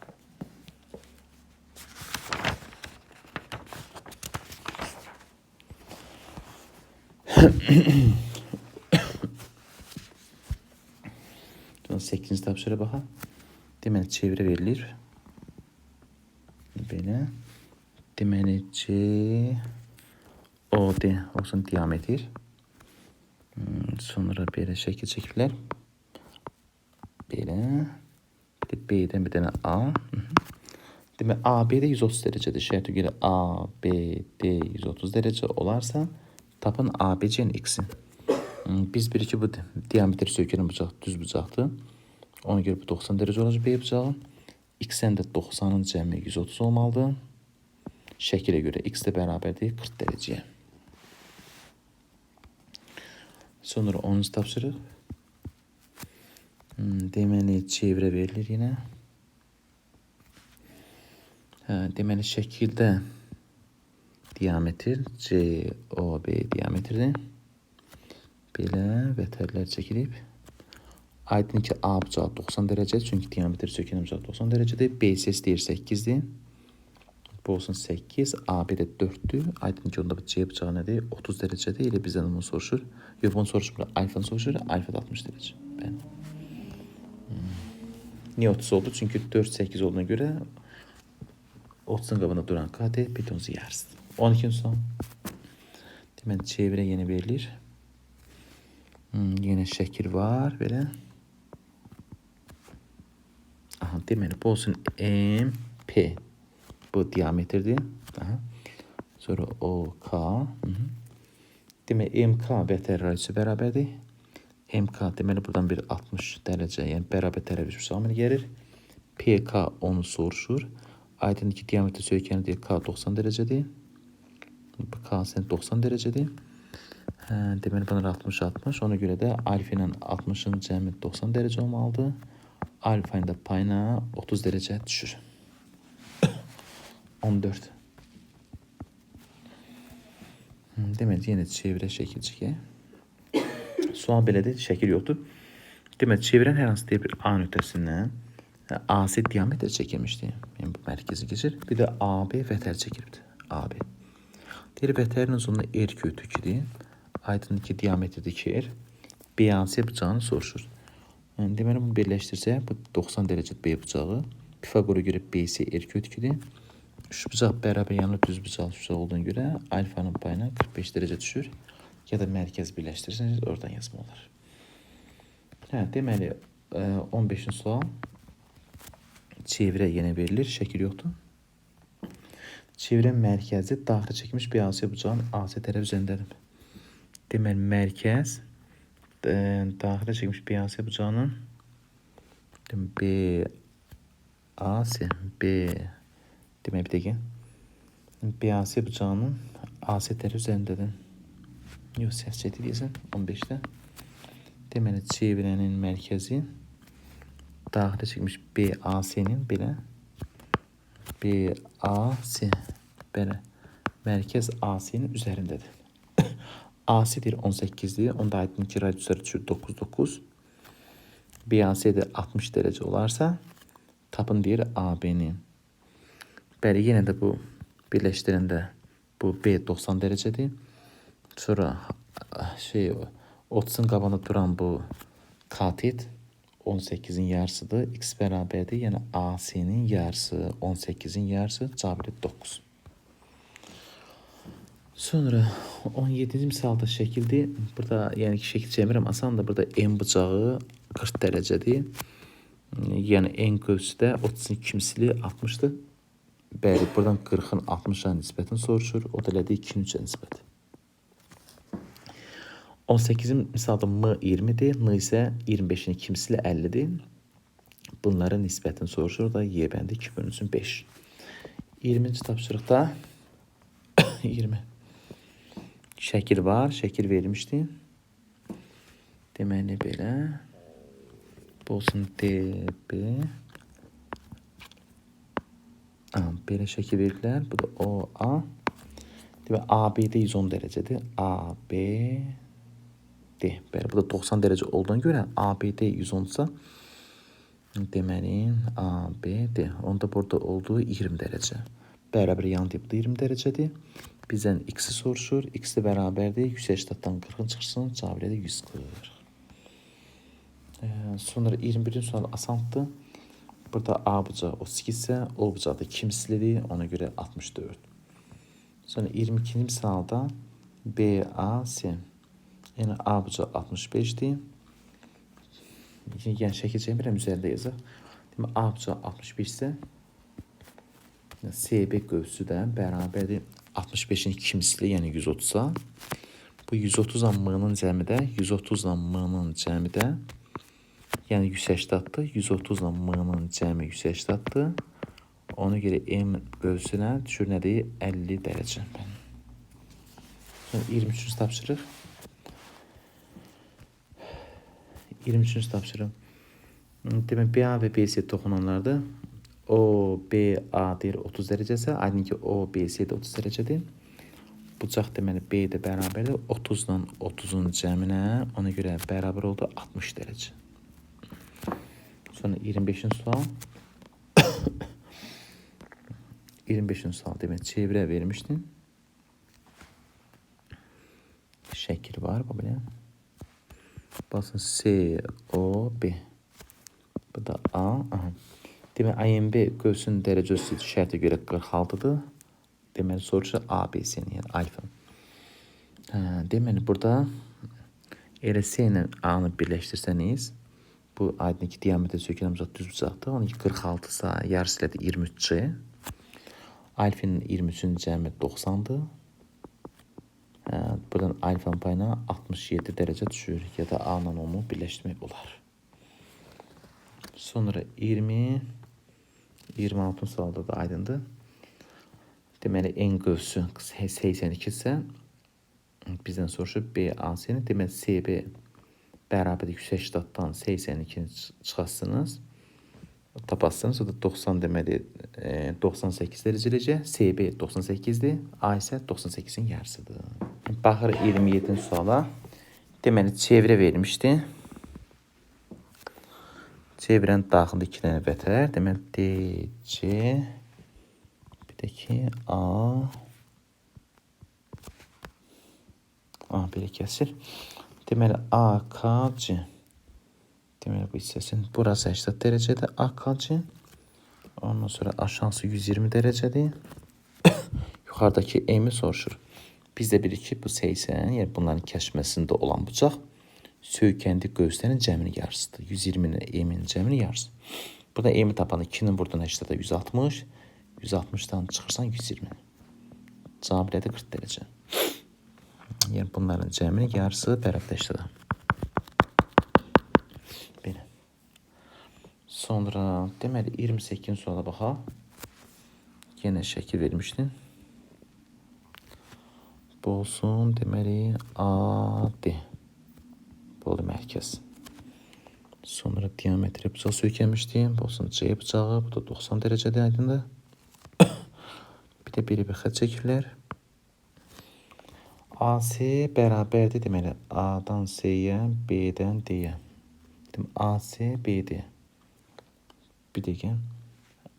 Sonra 8-ci tapşırığa baxaq. Deməli, çevrə verilir. Belə. Deməli, C, O, D olsun diametr. Sonra belə şəkil çəkiblər. Belə. Bir də B-dən bir dənə A. Demək, AB də 130 dərəcədir. Şərtə görə A, B, D 130 dərəcə olarsa, tapın ABC-nin x-i. Biz bilirik ki, bu diametr söykənən bucaq düz bucaqdır. Ona görə bu 90 dərəcə olacaq B bucağı. X-ən də 90-ın cəmi 130 olmalıdır. Şəkilə görə x də bərabərdir 40 dərəcəyə. Sonra 10-cu tapşırıq. Deməli, çevrə verilir yenə. Hə, deməli, şəkildə diametr COB diametridir. Belə vətərlər çəkilib. Aydın ki, A bucağı 90 dərəcə, çünki diametr söykənən bucaq 90 dərəcədir. BC deyir 8-dir. Bu olsun 8, AB də 4-dür. Aydın ki, onda bu C bucağı nədir? 30 dərəcədir. Elə bizdən onu soruşur. Yox, bunu soruşmur. Alfanı soruşur. Alfa da 60 dərəcə. Bəli. Niyə 30 oldu? Çünki 4, 8 olduğuna görə 30-un qabında duran katet betonun yarısıdır. 12-ci sual. Deməli, çevrə yenə verilir. Yenə şəkil var. Belə. Aha, deməli, bu olsun M, P. Bu diametrdir. Aha. Sonra O, K. Hı. Demək, MK vətər radiusu bərabərdir. MK deməli buradan bir 60 dərəcə, yəni bərabər tərəf üçbucaq əmələ gəlir. PK onu soruşur. Aydındır ki, diametr söykəni deyir K 90 dərəcədir. Bu K sən 90 dərəcədir. Hə, deməli bunlar 60 60. Ona görə də alfa ilə 60-ın cəmi 90 dərəcə olmalıdır. Alfa ilə payına 30 dərəcə düşür. 14. Deməli, yenə çevrə şəkil çəkək. Sual belədir, şəkil yoxdur. Deməli, çevirən hər hansı deyir bir A nöqtəsindən AC diametr çəkilmişdi. Yəni, bu mərkəzi keçir. Bir də AB vətər çəkilibdir. AB. Deyir, vətərin uzunluğu R kötü 2-dir. Aydındır ki, diametrdir 2R. BAC bucağını soruşur. Yəni, deməli, bunu birləşdirsək, bu 90 dərəcə B bucağı. Pifaqora görə BC R kötü 2-dir. Üç bucaq bərabər yanlı düz bucaqlı bucaq olduğuna görə alfanın payına 45 dərəcə düşür. Ya da mərkəz birləşdirirsiniz, oradan yazma olar. Hə, deməli, 15-ci sual. Çevrə yenə verilir, şəkil yoxdur. Çevrə mərkəzi daxilə çəkilmiş BAC bucağının AC tərəf üzərindədir. Deməli, mərkəz daxilə çəkilmiş BAC bucağının deməli, BAC, B, deməli, bir dəqiqə. BAC bucağının AC tərəf üzərindədir. Yox, səhv çəkdi deyəsən, 15-də. Deməli, çevrənin mərkəzi daxilə çəkilmiş BAC-nin belə BAC belə mərkəz AC-nin üzərindədir. AC deyir 18-dir. Onda aydın ki, radiusları düşür 9, 9. BAC də 60 dərəcə olarsa, tapın deyir AB-ni. Bəli, yenə də bu birləşdirəndə bu B 90 dərəcədir. Sonra 30-un qabağında duran bu katet 18-in yarısıdır. X bərabərdir. Yəni AC-nin yarısı 18-in yarısı cavab 9. Sonra 17-ci misalda şəkildir. Burada yəni ki, şəkil çəkmirəm, asandır. Burada M bucağı 40 dərəcədir. Yəni N qövsü də 32 misli 60-dır. Bəli, buradan 40-ın 60-a nisbətini soruşur. O da elədir 2-nin 3-ə nisbət. 18-ci misalda M 20-dir, N isə 25-in 2 misli 50-dir. Bunların nisbətini soruşur. O da Y bəndi 2 bölünsün 5. 20-ci tapşırıqda 20 şəkil var. Şəkil verilmişdi. Deməli belə. Bu olsun D, B. Aha, belə şəkil veriblər. Bu da O, A. Deməli ABD 110 dərəcədir. A, B, D. Bəli, bu da 90 dərəcə olduğuna görə ABD 110-sa deməli A, B, D. Onda burada olduğu 20 dərəcə. Bərabər yan tip 20 dərəcədir. Bizdən x-i soruşur. X də bərabərdir. 180-dan 40-ın çıxsın. Cavab elədir 140. Sonra 21-ci sual asandır. Burada A bucağı 32 isə O bucağı da 2 mislidir. Ona görə 64. Sonra 22-ci misalda B, A, C. Yəni A bucağı 65-dir. Yəni şəkil çəkmirəm, üzərində yazaq. Demək A bucağı 65 isə CB qövsü də bərabərdir 65-in 2 misli, yəni 130-a. Bu 130 ilə M-nin cəmi də 130 ilə M-nin cəmi də yəni 180-dır. 130 ilə M-nin cəmi 180-dır. Ona görə M qövsünə düşür nədir? 50 dərəcə. Sonra 23-cü tapşırıq. 23-cü tapşırıq. Demək BA və BC toxunanlardır. O, B, A deyir 30 dərəcəsə, aydın ki, O, B, C də 30 dərəcədir. Bucaq deməli B də bərabərdir 30 ilə 30-un cəminə, ona görə bərabər oldu 60 dərəcə. Sonra 25-ci sual. 25-ci sual demək çevrə vermişdim. Şəkil var, bax belə. Basın C, O, B. Bu da A. Aha. Demək AMB qövsün dərəcə ölçüsü şərtə görə 46-dır. Deməli soruşur ABC-ni, yəni alfa. Hə, deməli burada elə C ilə A-nı birləşdirsəniz, bu aydın ki, diametrə söykənən bucaq düz bucaqdır. Onunki 46-sa yarısı elədir 23C. Alfinin 23-ün cəmi 90-dır. Hə, buradan alfanın payına 67 dərəcə düşür. Ya da A ilə onu birləşdirmək olar. Sonra 20 26 sualda da aydındır. Deməli N qövsü 82 isə bizdən soruşur BAC-ni. Deməli CB bərabərdir 180-dan 82-ni çıxarsınız. Tapasınız. O da 90 deməli 98 dərəcə eləyəcək. CB 98-dir. A isə 98-in yarısıdır. Baxırıq 27-ci suala. Deməli çevrə verilmişdi. Çevrənin daxilində 2 dənə vətər. Deməli D, C, bir də ki A. A belə kəsir. Deməli A, K, C. Deməli bu hissəsinin burası 80 dərəcədir. A, K, C. Ondan sonra aşağısı 120 dərəcədir. Yuxarıdakı M-i soruşur. Biz də bilirik ki, bu 80, yəni bunların kəşməsində olan bucaq söykəndiyi qövslərin cəminin yarısıdır. 120-nin M-in cəminin yarısı. Burada M-i tapanda 2-nin buradan 80-də 160. 160-dan çıxırsan 120. Cavab elədir 40 dərəcə. Yəni bunların cəminin yarısı bərabər 80-də. Belə. Sonra deməli 28-ci suala baxaq. Yenə şəkil vermişdim. Bu olsun deməli A, D. Bu oldu mərkəz. Sonra diametri bıçaq söykənmişdi. Bu olsun C bıçağı. Bu da 90 dərəcədir aydındır. Bir də biri bir xətt çəkirlər. AC bərabərdir deməli A-dan C-yə, B-dən D-yə. Deməli AC BD. Bir dəqiqə.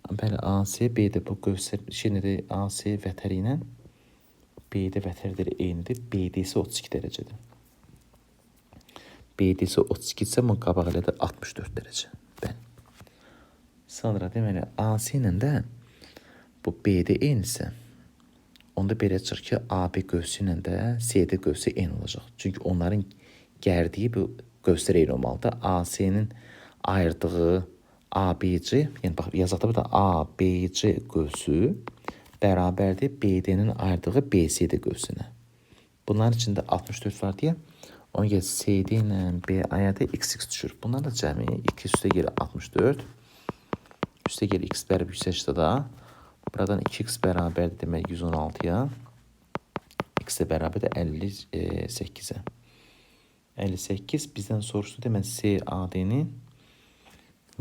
Bəli, AC BD bu qövsər şey nədir? AC vətəri ilə BD vətəridir eynidir. BD isə 32 dərəcədir. BD isə 32 isə bunun qabağı elədir 64 dərəcə. Bəli. Sonra deməli AC ilə də bu BD eynisə onda belə çıxır ki, AB qövsü ilə də CD qövsü eyni olacaq. Çünki onların gərdiyi bu qövslər eyni olmalıdır. AC-nin ayırdığı ABC, yəni bax yazaqda burada ABC qövsü bərabərdir BD-nin ayırdığı BCD qövsünə. Bunların içində 64 var deyə, ona görə CD ilə BA-ya da XX düşür. Bunlar da cəmi 2 üstə gəlir 64. Üstə gəlir x bərabər 180-da. Buradan 2x bərabərdir demək 116-ya. X də bərabərdir 58-ə. 58 bizdən soruşdu demək CAD-ni.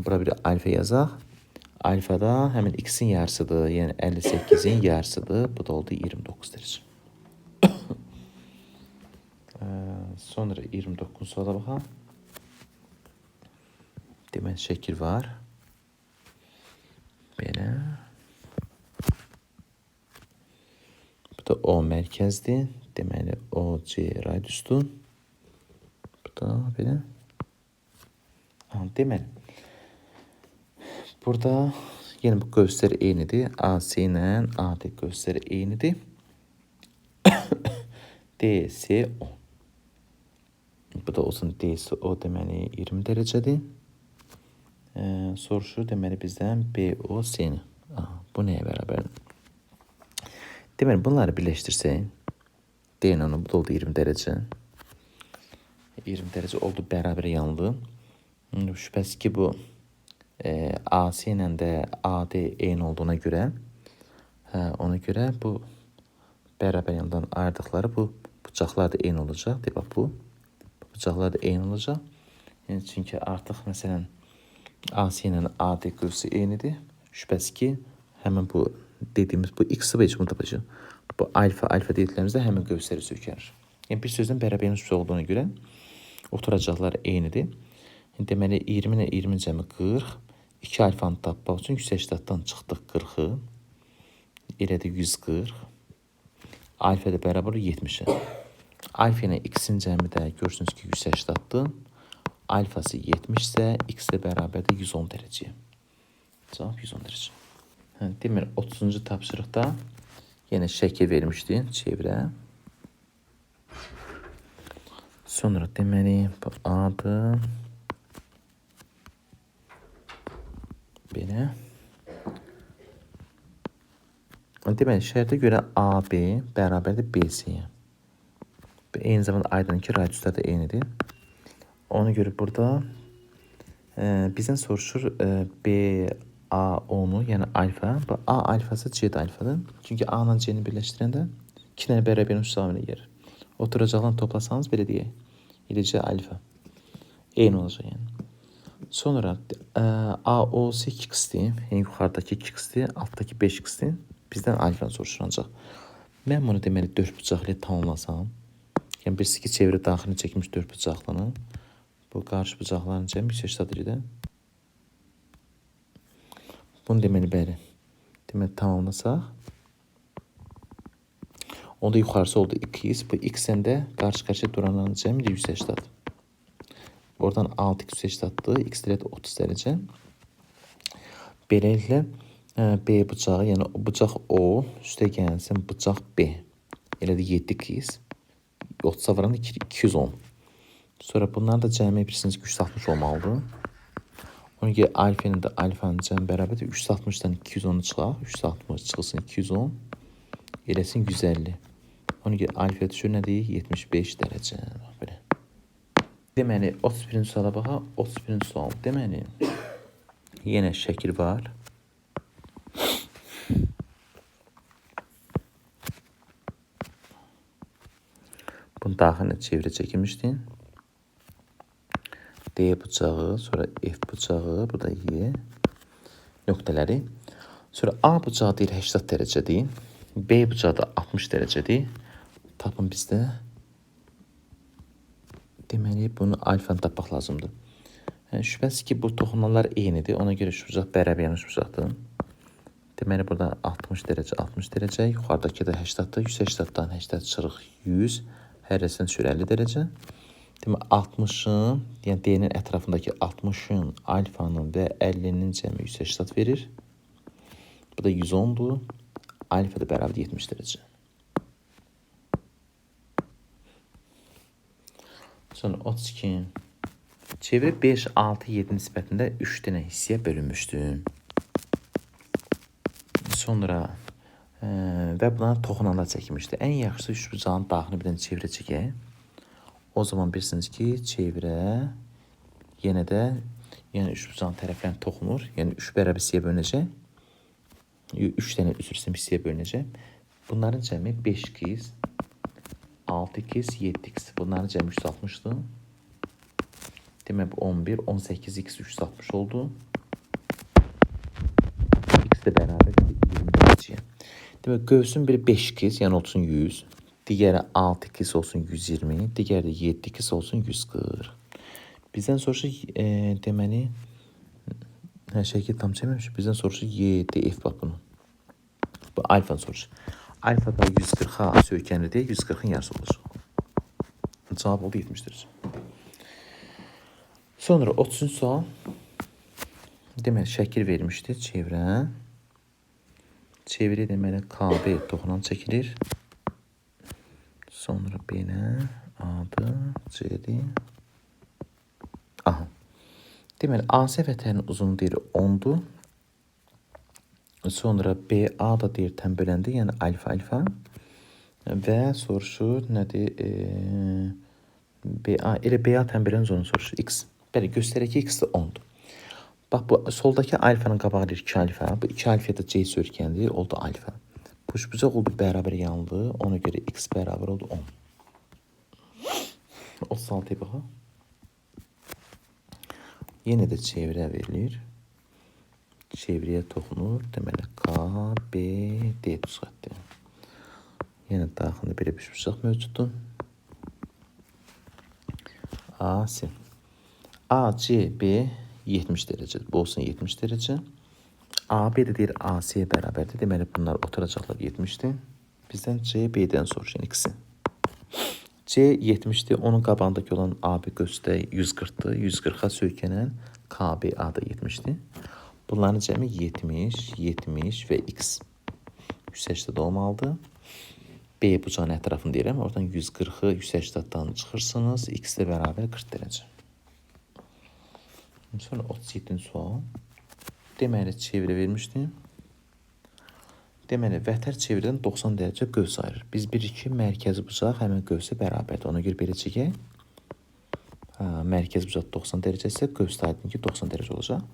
Bura bir alfa yazaq. Alfa da həmin x-in yarısıdır. Yəni 58-in yarısıdır. Bu da oldu 29 dərəcə. Sonra 29 suala baxaq. Demək şəkil var. Belə. Bu da O mərkəzdir. Deməli OC radiusdur. Bu da belə. Aha, deməli. Burada yenə bu qövslər eynidir. AC ilə AD qövsləri eynidir. DCO. Bu da olsun DCO deməli 20 dərəcədir. Soruşur deməli bizdən BOC-ni. Aha, bu nəyə bərabərdir? Deməli bunları birləşdirsək D ilə bu da oldu 20 dərəcə. 20 dərəcə oldu bərabər yanlı. Şübhəsiz ki bu AC ilə də AD eyni olduğuna görə, ona görə bu bərabər yandan ayırdıqları bu bıçaqlar da eyni olacaq. De, bax bu bıçaqlar da eyni olacaq. Yəni çünki artıq məsələn AC ilə AD qövsü eynidir. Şübhəsiz ki həmin bu dediyimiz bu x və bunu tapacaq. Bu alfa alfa dediklərimizdə həmin qövsləri söykənir. Yəni bir sözlə bərabər yanlış olduğuna görə oturacaqlar eynidir. Deməli 20 ilə 20 cəmi 40. 2 alfanı tapmaq üçün 180-dan çıxdıq 40-ı. Elədi 140. Alfa da bərabər 70-ə. Alfa ilə x-in cəmi də görürsünüz ki 180-dır. Alfası 70 isə x də bərabərdir 110 dərəcəyə. Cavab 110 dərəcə. Deməli 30-cu tapşırıqda yenə şəkil vermişdi çevrə. Sonra deməli bu A-dır. Belə. Deməli şərtə görə AB bərabərdir BC-yə. Eyni zamanda aydın ki radiuslar da eynidir. Ona görə burada bizdən soruşur BAO-nu, yəni alfa. Bu A alfası C də alfadır. Çünki A ilə C-ni birləşdirəndə iki dənə bərabər üç gəlir. Oturacaqlarını toplasanız belə deyək. Eləcə alfa. Eyni olacaq yəni. Sonra AOC 2x-dir. Yəni yuxarıdakı 2x-dir, altdakı 5x-dir. Bizdən alfanı soruşur ancaq. Mən bunu deməli 4 bıçaqlı tamamlasam, yəni birisi ki çevrə daxilinə çəkilmiş 4 bıçaqlını, bu qarşı bıçaqların cəmi 180 idi. Bunu deməli bəli. Deməli tamamlasaq. Onda yuxarısı oldu 2x. Bu x-ən də qarşı-qarşıya duranların cəmi 180. Oradan 6x 180-dır. X də 30 dərəcə. Beləliklə B bıçağı, yəni bıçaq O, üstə gəlsin bıçaq B. Elədir 7x. 30-a varanda 210. Sonra bunların da cəmi bilirsiniz ki 360 olmalıdır. Ona görə alfa ilə də alfanın cəmi bərabərdir. 360-dan 210-u çıxaq. 360 çıxılsın 210. Eləsin 150. Ona görə alfa düşür nə deyik? 75 dərəcə. Bax belə. Deməli 31-ci suala baxaq. 31-ci sual. Deməli yenə şəkil var. Bunun daxilinə çevrə çəkilmişdi. D bıçağı, sonra F bıçağı, bu da Y nöqtələri. Sonra A bıçağı deyir 80 dərəcədir. B bıçağı da 60 dərəcədir. Tapın bizdə. Deməli bunu alfanı tapmaq lazımdır. Yəni, şübhəsiz ki bu toxunanlar eynidir. Ona görə şu bucaq bərabər yanlış bucaqdır. Deməli burada 60 dərəcə, 60 dərəcə, yuxarıdakı da 80-dır. 180-dan 80 çıxırıq 100, hərəsindən düşür 50 dərəcə. Deməli 60-ın, yəni D-nin ətrafındakı 60-ın, alfanın və 50-nin cəmi 180 verir. Bu da 110-dur. Alfa da bərabər 70 dərəcə. Sonra 32. Çevrə 5, 6, 7 nisbətində 3 dənə hissəyə bölünmüşdü. Sonra və buna toxunanlar çəkilmişdi. Ən yaxşısı üçbucağın daxilini bir dənə çevrə çəkək. O zaman bilirsiniz ki, çevrə yenə də yəni üçbucağın tərəflərini toxunur. Yəni 3 bərabər hissəyə bölünəcək. 3 dənə üzr istəyirəm hissəyə bölünəcək. Bunların cəmi 5x, 6x, 7x. Bunların cəmi 360-dır. Demək bu 11, 18x 360 oldu. X də bərabərdir 20 dərəcəyə. Demək qövsün biri 5x, yəni olsun 100. Digəri 6x olsun 120, digəri də 7x olsun 140. Bizdən soruşur deməli şəkil tam çəkməmiş. Bizdən soruşur Y, D, F bax bunu. Bu alfanı soruşur. Alfa da 140-a söykənir deyə 140-ın yarısı olacaq. Cavab oldu 70 dərəcə. Sonra 30-cu sual. Deməli şəkil vermişdi çevrə. Çevrə deməli KB toxunan çəkilir. Sonra belə A-dır, C-dir. Aha. Deməli AC vətərinin uzunluğu deyir 10-dur. Sonra BA da deyir tən böləndi, yəni alfa alfa. Və soruşur nədir? BA elə BA tən bölən onu soruşur. X. Bəli, göstərək ki, X də 10-dur. Bax bu soldakı alfanın qabağı deyir 2 alfa. Bu 2 alfaya da C söykəndi, oldu alfa. Bu üçbucaq oldu bərabər yanlı. Ona görə X bərabər oldu 10. 36-ya baxaq. Yenə də çevrə verilir. Çevrəyə toxunur. Deməli K, B, D düz xətti. Yenə daxilində belə bir üçbucaq mövcuddur. A, C. A, C, B 70 dərəcədir. Bu olsun 70 dərəcə. A, B də deyir AC-yə bərabərdir. Deməli bunlar oturacaqlar 70-dir. Bizdən C, B-dən soruşur, yəni X-i. C 70-dir. Onun qabağındakı olan AB qövsü də 140-dır. 140-a söykənən KB A da 70-dir. Bunların cəmi 70, 70 və X 180 olmalıdır. B bucağın ətrafını deyirəm. Oradan 140-ı 180-dan çıxırsınız. X də bərabər 40 dərəcə. Sonra 37-ci sual. Deməli çevrə vermişdim. Deməli vətər çevrədən 90 dərəcə qövs ayırır. Biz bilirik ki, mərkəzi bucaq həmin qövsə bərabərdir. Ona görə belə çəkək. Hə, mərkəzi bucaq 90 dərəcə isə qövs də aydın ki, 90 dərəcə olacaq.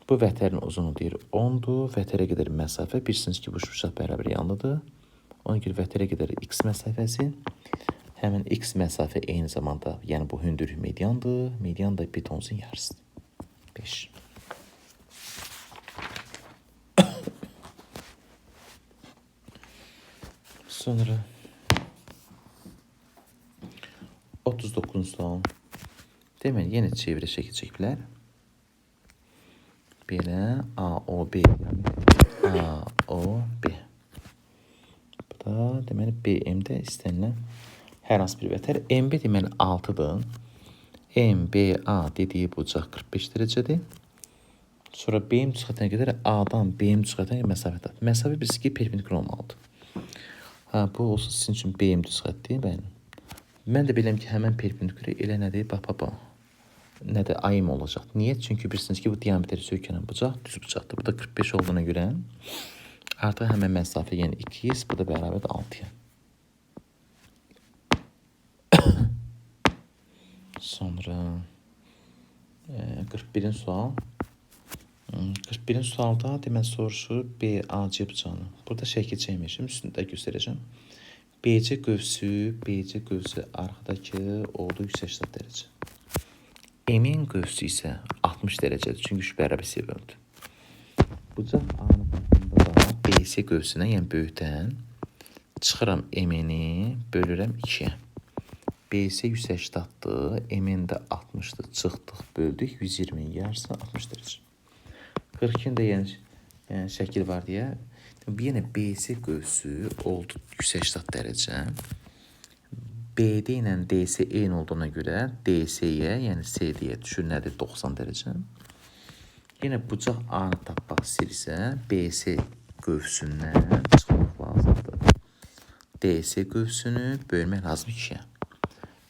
Bu vətərin uzunluğu deyir 10-dur. Vətərə qədər məsafə bilirsiniz ki, bu bucaq bərabər yanlıdır. Ona görə vətərə qədər x məsafəsi. Həmin x məsafə eyni zamanda, yəni bu hündürlük mediandır. Median da pitonuzun yarısıdır. 5. Sonra 39-cu sual. Deməli, yenə çevrə şəkil çəkiblər. Belə A, O, B. A, O, B. Bu da deməli BM-də istənilən hər hansı bir vətər. MB deməli 6-dır. MBA dediyi bucaq 45 dərəcədir. Sonra BM düz xəttinə qədər A-dan BM düz xəttinə məsafə tap. Məsafə bilirsiniz ki, perpendikular olmalıdır. Ha, bu olsun sizin üçün BM düz xətti, bəli. Mən də bilirəm ki, həmən perpendikular elə nədir? Bax, bax, bax. Nədir? AM olacaq. Niyə? Çünki bilirsiniz ki, bu diametrə söykənən bucaq düz bucaqdır. Bu da 45 olduğuna görə artıq həmən məsafə, yəni 2x, bu da bərabərdir 6-ya. Sonra 41-ci sual. 41-ci sualda deməli soruşur BAC bucağını. Burada şəkil çəkmişim, üstündə göstərəcəm. BC qövsü, BC qövsü arxadakı oldu 180 dərəcə. M-in qövsü isə 60 dərəcədir. Çünki üç bərabər hissəyə bölündü. Bucaq A-nın da BC qövsünə, yəni böyükdən çıxıram M-ni, bölürəm 2-yə. BC 180-dır, M-in də 60-dır. Çıxdıq, böldük, 120-nin yarısı 60 dərəcə. 42-nin də yəni şəkil var deyə. Yenə BC qövsü oldu 180 dərəcə. BD ilə DC eyni olduğuna görə DC-yə, yəni CD-yə düşür nədir? 90 dərəcə. Yenə bucaq A-nı tapmaq istəyirsə, BC qövsündən çıxmaq lazımdır. DC qövsünü bölmək lazım 2-yə.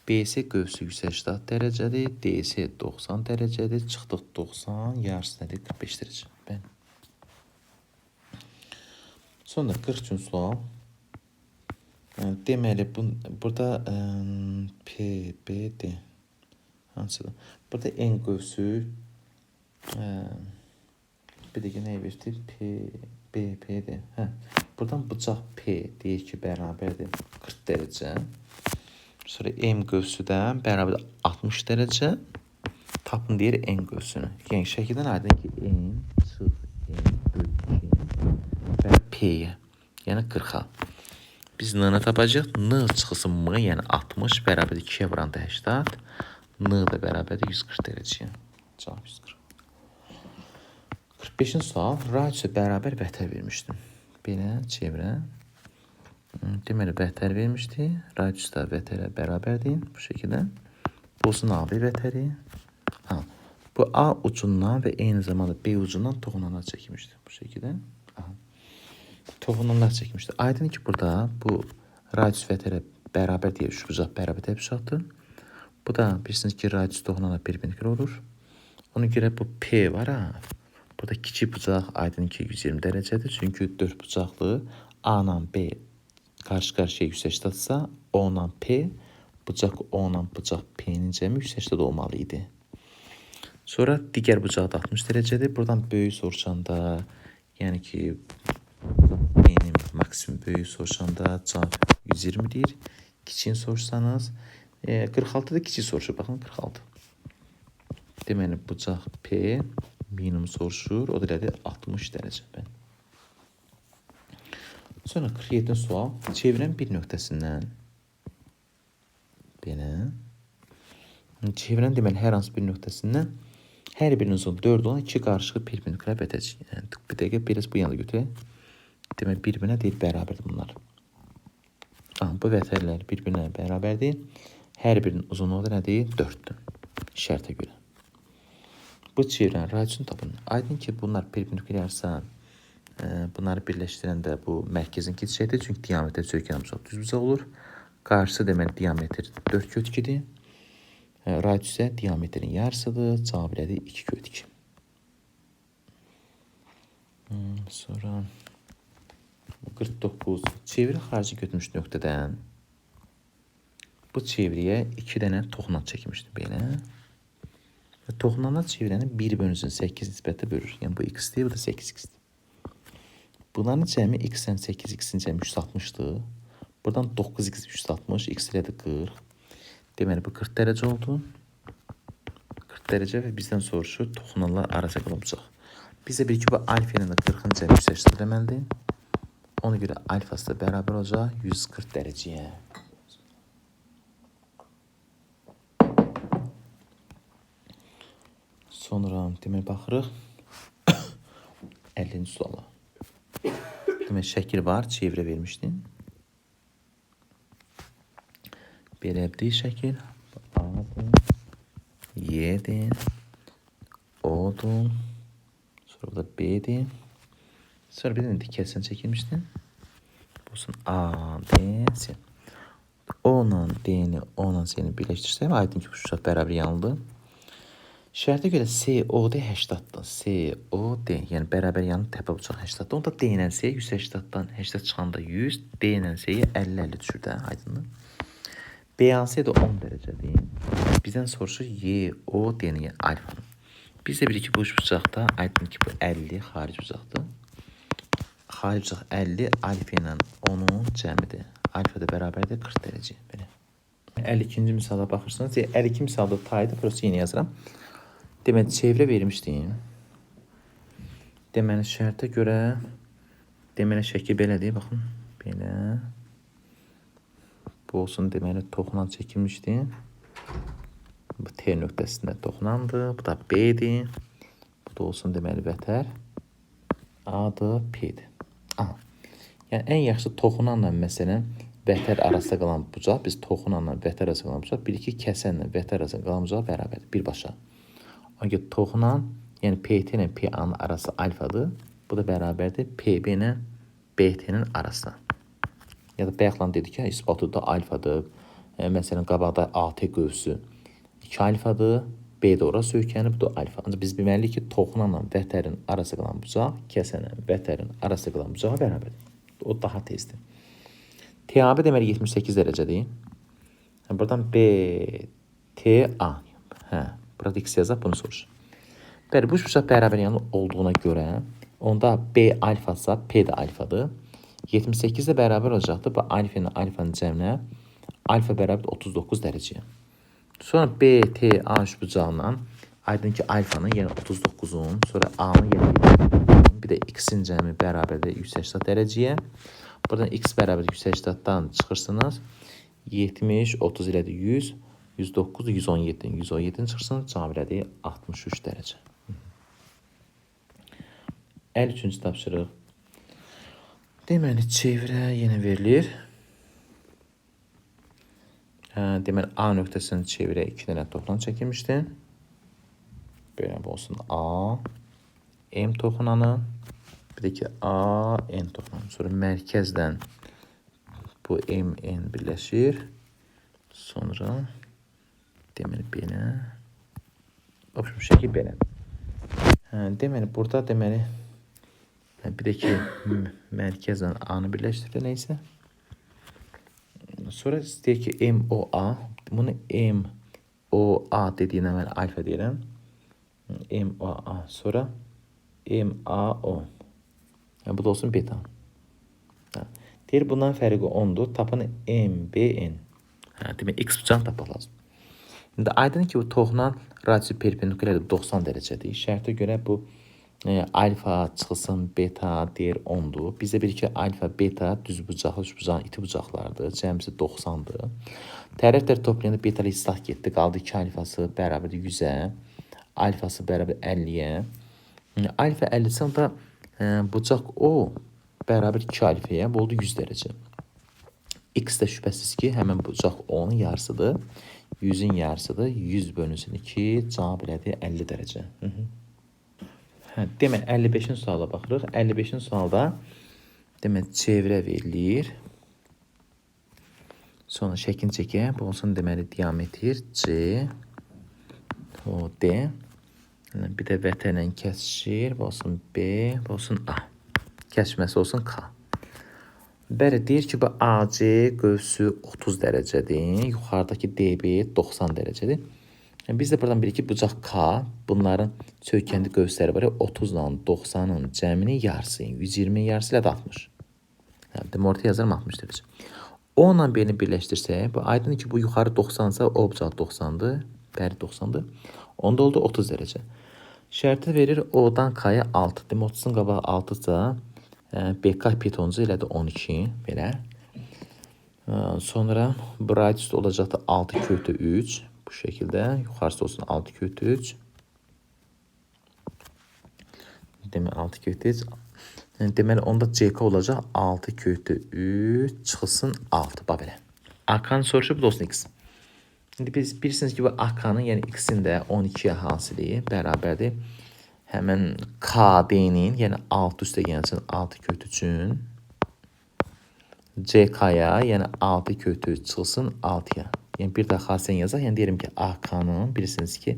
BC qövsü 180 dərəcədir, DC 90 dərəcədir, çıxdıq 90, yarısı nədir? 45 dərəcə. Bəli. Sonra 43-cü sual. Deməli, burada P, B, D hansıdır? Burada N qövsü bir dəqiqə nəyi verdi? P, B, P, D. Hə. Buradan bıçaq P deyir ki, bərabərdir 40 dərəcə. Sonra M qövsü də bərabərdir 60 dərəcə. Tapın deyir N qövsünü. Yəni şəkildən aydın ki, N çıx N böl 2 və P-yə. Yəni 40-a. Biz N-ni tapacağıq. N çıxılsın M, yəni 60 bərabərdir 2-yə vuranda 80. N da bərabərdir 140 dərəcəyə. Cavab 140. 45-ci sual. Radiusa bərabər vətər vermişdim. Belə çevirə. Deməli, vətər vermişdi. Radius da vətərə bərabərdir. Bu şəkildə. Bu olsun AB vətəri. Ha, bu A ucundan və eyni zamanda B ucundan toxunanlar çəkilmişdi. Bu şəkildə. Aha. Toxunanlar çəkmişdi. Aydın ki, burada bu radius vətərə bərabər deyə üçbucaq bərabər təpişatdır. Bu da bilirsiniz ki, radius toxunanlar perpendikular olur. Ona görə bu P var ha. Burada kiçik bucaq aydın ki 120 dərəcədir. Çünki dörd bucaqlı A ilə B qarşı-qarşıya 180-dırsa, O ilə P, bucaq O ilə bucaq P-nin cəmi 180 olmalı idi. Sonra digər bucaq da 60 dərəcədir. Buradan böyük soruşanda, yəni ki, P-nin maksimum böyük soruşanda cavab 120 deyir. Kiçiyin soruşsanız, 46 da kiçik soruşur. Baxın 46. Deməli, bucaq P minimum soruşur. O da elədir 60 dərəcə. Bəli. Sonra 47-ci sual. Çevirən bir nöqtəsindən belə. Çevirən deməli hər hansı bir nöqtəsindən hər birinin uzunluğu 4 olan iki qarışıqlı perpendikular vətər. Yəni bir dəqiqə biraz bu yana götürək. Deməli bir-birinə deyil bərabərdir bunlar. Aha, bu vətərlər bir-birinə bərabərdir. Hər birinin uzunluğu da nədir? 4-dür. Şərtə görə. Bu çevirən radiusunu tapın. Aydın ki, bunlar perpendikularsa, bunları birləşdirəndə bu mərkəzin keçəcəkdir. Çünki diametrə söykənən bucaq düz bucaq olur. Qarşısı deməli diametr 4 kök 2-dir. Radius isə diametrin yarısıdır. Cavab elədir 2 kök 2. Sonra 49. Çevrə xarici götürmüş nöqtədən bu çevriyə 2 dənə toxunan çəkmişdi belə. Və toxunanlar çevrəni 1 bölünsün 8 nisbətdə bölür. Yəni bu x-dir, bu da 8x-dir. Bunların cəmi x-dən 8x-in cəmi 360-dır. Buradan 9x 360, x elədi 40. Deməli bu 40 dərəcə oldu. 40 dərəcə və bizdən soruşur toxunanlar arası qalan bucaq. Bizə bir ki bu alfa ilə də 40-ın cəmi 180 eləməlidir. Ona görə alfası da bərabər olacaq 140 dərəcəyə. Sonra deməli baxırıq 50-ci suala. Deməli şəkil var, çevrə vermişdim. Belə bir şəkil. A-dır, Y-dir, O-dur. Sonra bu da B-dir. Sonra bir dənə dikəsən çəkilmişdi. Bu olsun A, D, C. O ilə D-ni, O ilə C-ni birləşdirsək, aydın ki, bu uçaq bərabər yanlıdır. Şərtə görə COD 80-dır. COD, yəni bərabər yanlı təpə bucaq 80-dır. Onda D ilə C 180-dan 80 çıxanda 100, D ilə C-yə 50-50 düşür də, aydındır. BAC də 10 dərəcədir. Bizdən soruşur Y, O, D-ni, yəni alfanı. Biz də bilik ki, bu bucaqda aydın ki, bu 50 xarici bucaqdır. Xarici bucaq 50, alfa ilə 10-un cəmidir. Alfa da bərabərdir 40 dərəcə. Belə. 52-ci misala baxırsınız. 52 misalda taydır. Prosta yenə yazıram. Deməli, çevrə vermişdim. Deməli, şərtə görə deməli, şəkil belədir. Baxın, belə. Bu olsun, deməli, toxunan çəkilmişdi. Bu T nöqtəsində toxunandır. Bu da B-dir. Bu da olsun, deməli, vətər. A-dır, P-dir. Aha. Yəni, ən yaxşı toxunanla, məsələn, vətər arasında qalan bucaq, biz toxunanla vətər arasında qalan bucaq, bir iki kəsənlə vətər arasında qalan bucaq bərabərdir, birbaşa. Ona görə toxunan, yəni PT ilə PA-nın arası alfadır. Bu da bərabərdir PB ilə BT-nin arasına. Ya da bayaqla dedik ki, isbatı da alfadır. Məsələn, qabaqda AT qövsü 2 alfadır. B də ora söykənib, bu da alfa. Ancaq biz bilməliyik ki, toxunanla vətərin arası qalan bucaq kəsənlə vətərin arası qalan bucağa bərabərdir. O daha tezdir. TAB deməli 78 dərəcədir. Buradan B, T, A. Hə, burada X yazaq, bunu soruşur. Bəli, bu bucaq bərabər yanlı olduğuna görə onda B alfasa P də alfadır. 78 də bərabər olacaqdır. Bu alfa ilə alfanın cəminə alfa bərabərdir 39 dərəcəyə. Sonra B, T, A üçbucağından aydın ki, alfanın, yəni 39-un, sonra A-nın, yəni 79-un, bir də X-in cəmi bərabərdir 180 dərəcəyə. Buradan X bərabərdir 180-dan çıxırsınız. 70, 30 elədir 100, 109, 117, 117-ni çıxırsınız, cavab elədir 63 dərəcə. 53-cü tapşırıq. Deməli, çevrə yenə verilir. Deməli, A nöqtəsinin çevrəyə 2 dənə toxunan çəkilmişdi. Belə olsun A, M toxunanı, bir də ki A, N toxunanı. Sonra mərkəzdən bu M, N birləşir. Sonra deməli belə. Opşum şəkil belə. Deməli, burada deməli bir də ki mərkəzlə A-nı birləşdirir neysə. Sonra deyir ki MOA. Bunu MOA dediyinə mən alfa deyirəm. MOA. Sonra MAO. Yəni, bu da olsun beta. Hə. Deyir bundan fərqi 10-dur. Tapın MBN. Hə, demək X bucağını tapmaq lazım. İndi aydındır ki, bu toxunan radiusu perpendikulyardır 90 dərəcədir. Şərtə görə bu alfa çıxılsın beta deyir 10-dur. Bizdə bilir ki, alfa, beta düz bucaqlı, üç bucağın iti bucaqlardır. Cəmisi 90-dır. Tərəflər toplayanda beta ilə islah getdi. Qaldı 2 alfası bərabərdir 100-ə. Alfası bərabər 50-yə. Alfa 50-sə onda bucaq O bərabər 2 alfaya. Bu oldu 100 dərəcə. X də şübhəsiz ki, həmin bucaq O-nun yarısıdır. 100-ün yarısıdır. 100 bölünsün 2, cavab elədi 50 dərəcə. Hə, demək 55-ci suala baxırıq. 55-ci sualda demək çevrə verilir. Sonra şəklini çəkək. Bu olsun deməli diametr C O D. Bir də vətənlə kəsişir. Bu olsun B, bu olsun A. Kəsişməsi olsun K. Bəli, deyir ki, bu AC qövsü 30 dərəcədir. Yuxarıdakı DB 90 dərəcədir. Yəni, biz də buradan bilirik ki, bucaq K, bunların söykəndi qövsləri var. 30 ilə 90-ın cəminin yarısı, yəni 120-nin yarısı ilə də 60. Yəni, demək, ortaya yazarım 60 dərəcə. O ilə birini birləşdirsək, bu aydındır ki, bu yuxarı 90-sa, o bucaq 90-dır, bəri 90-dır. Onda oldu 30 dərəcə. Şərti verir O-dan K-ya 6. Demək, 30-un qabağı 6-sa, BK pitoncu elədi 12, belə. Sonra bu radius olacaqdır 6 kötü 3. Bu şəkildə. Yuxarısı olsun 6 kötü 3. Demək 6 kötü 3. Deməli onda CK olacaq 6 kötü 3 çıxılsın 6. Bax belə. AK-nı soruşub, bu da olsun X. İndi biz bilirsiniz ki, bu AK-nın, yəni X-in də 12-yə hasili bərabərdir. Həmən KD-nin, yəni 6 üstə gəlsin 6 kötü 3-ün CK-ya, yəni 6 kötü 3 çıxılsın 6-ya. Yəni bir daha xasiləni yazaq. Yəni deyirəm ki, AK-nın bilirsiniz ki,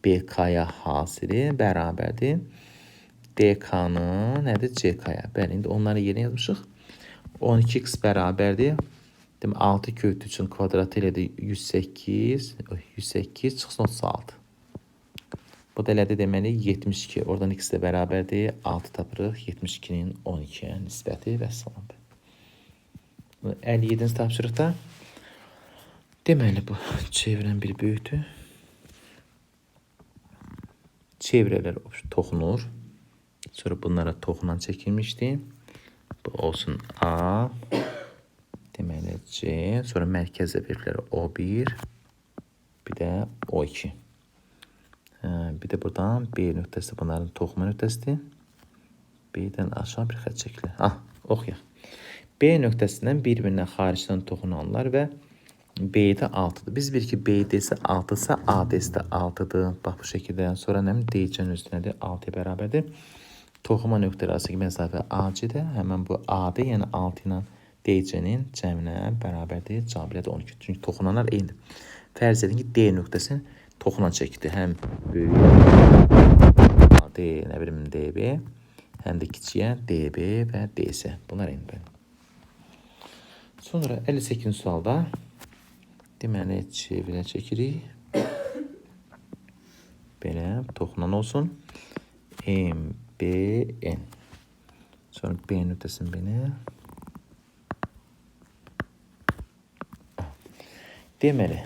BK-ya hasili bərabərdir. DK-nın nədir? CK-ya. Bəli, indi onları yerinə yazmışıq. 12x bərabərdir. Demək 6 kötü 3-ün kvadratı elədi 108, 108 çıxsın 36. Bu da elədi deməli 72. Oradan x də bərabərdir. 6 tapırıq. 72-nin 12-yə nisbəti və salam. 57-ci tapşırıqda deməli bu çevrən bir böyükdür. Çevrələr toxunur. Sonra bunlara toxunan çəkilmişdi. Bu olsun A. Deməli C. Sonra mərkəzdə veriblər O1. Bir də O2. Bir də buradan B nöqtəsi bunların toxuma nöqtəsidir. B-dən aşağı bir xətt çəkilir. Ah, oxuyaq. B nöqtəsindən bir-birinə xaricdən toxunanlar və B-də 6-dır. Biz bilirik ki, BD-si 6-sa AD-si də 6-dır. Bax bu şəkildə. Sonra nə DC-nin üstü nədir? 6-ya bərabərdir. Toxuma nöqtələri arasındakı məsafə AC-də. Həmən bu AD, yəni 6 ilə DC-nin cəminə bərabərdir. Cavab də 12. Çünki toxunanlar eynidir. Fərz edin ki, D nöqtəsini toxunan çəkdi. Həm böyüyə D, nə bilim DB, həm də kiçiyə DB və DC. Bunlar eynidir. Sonra 58-ci sualda deməli çevirə çəkirik. Belə toxunan olsun. M, B, N. Sonra B nöqtəsini belə. Deməli,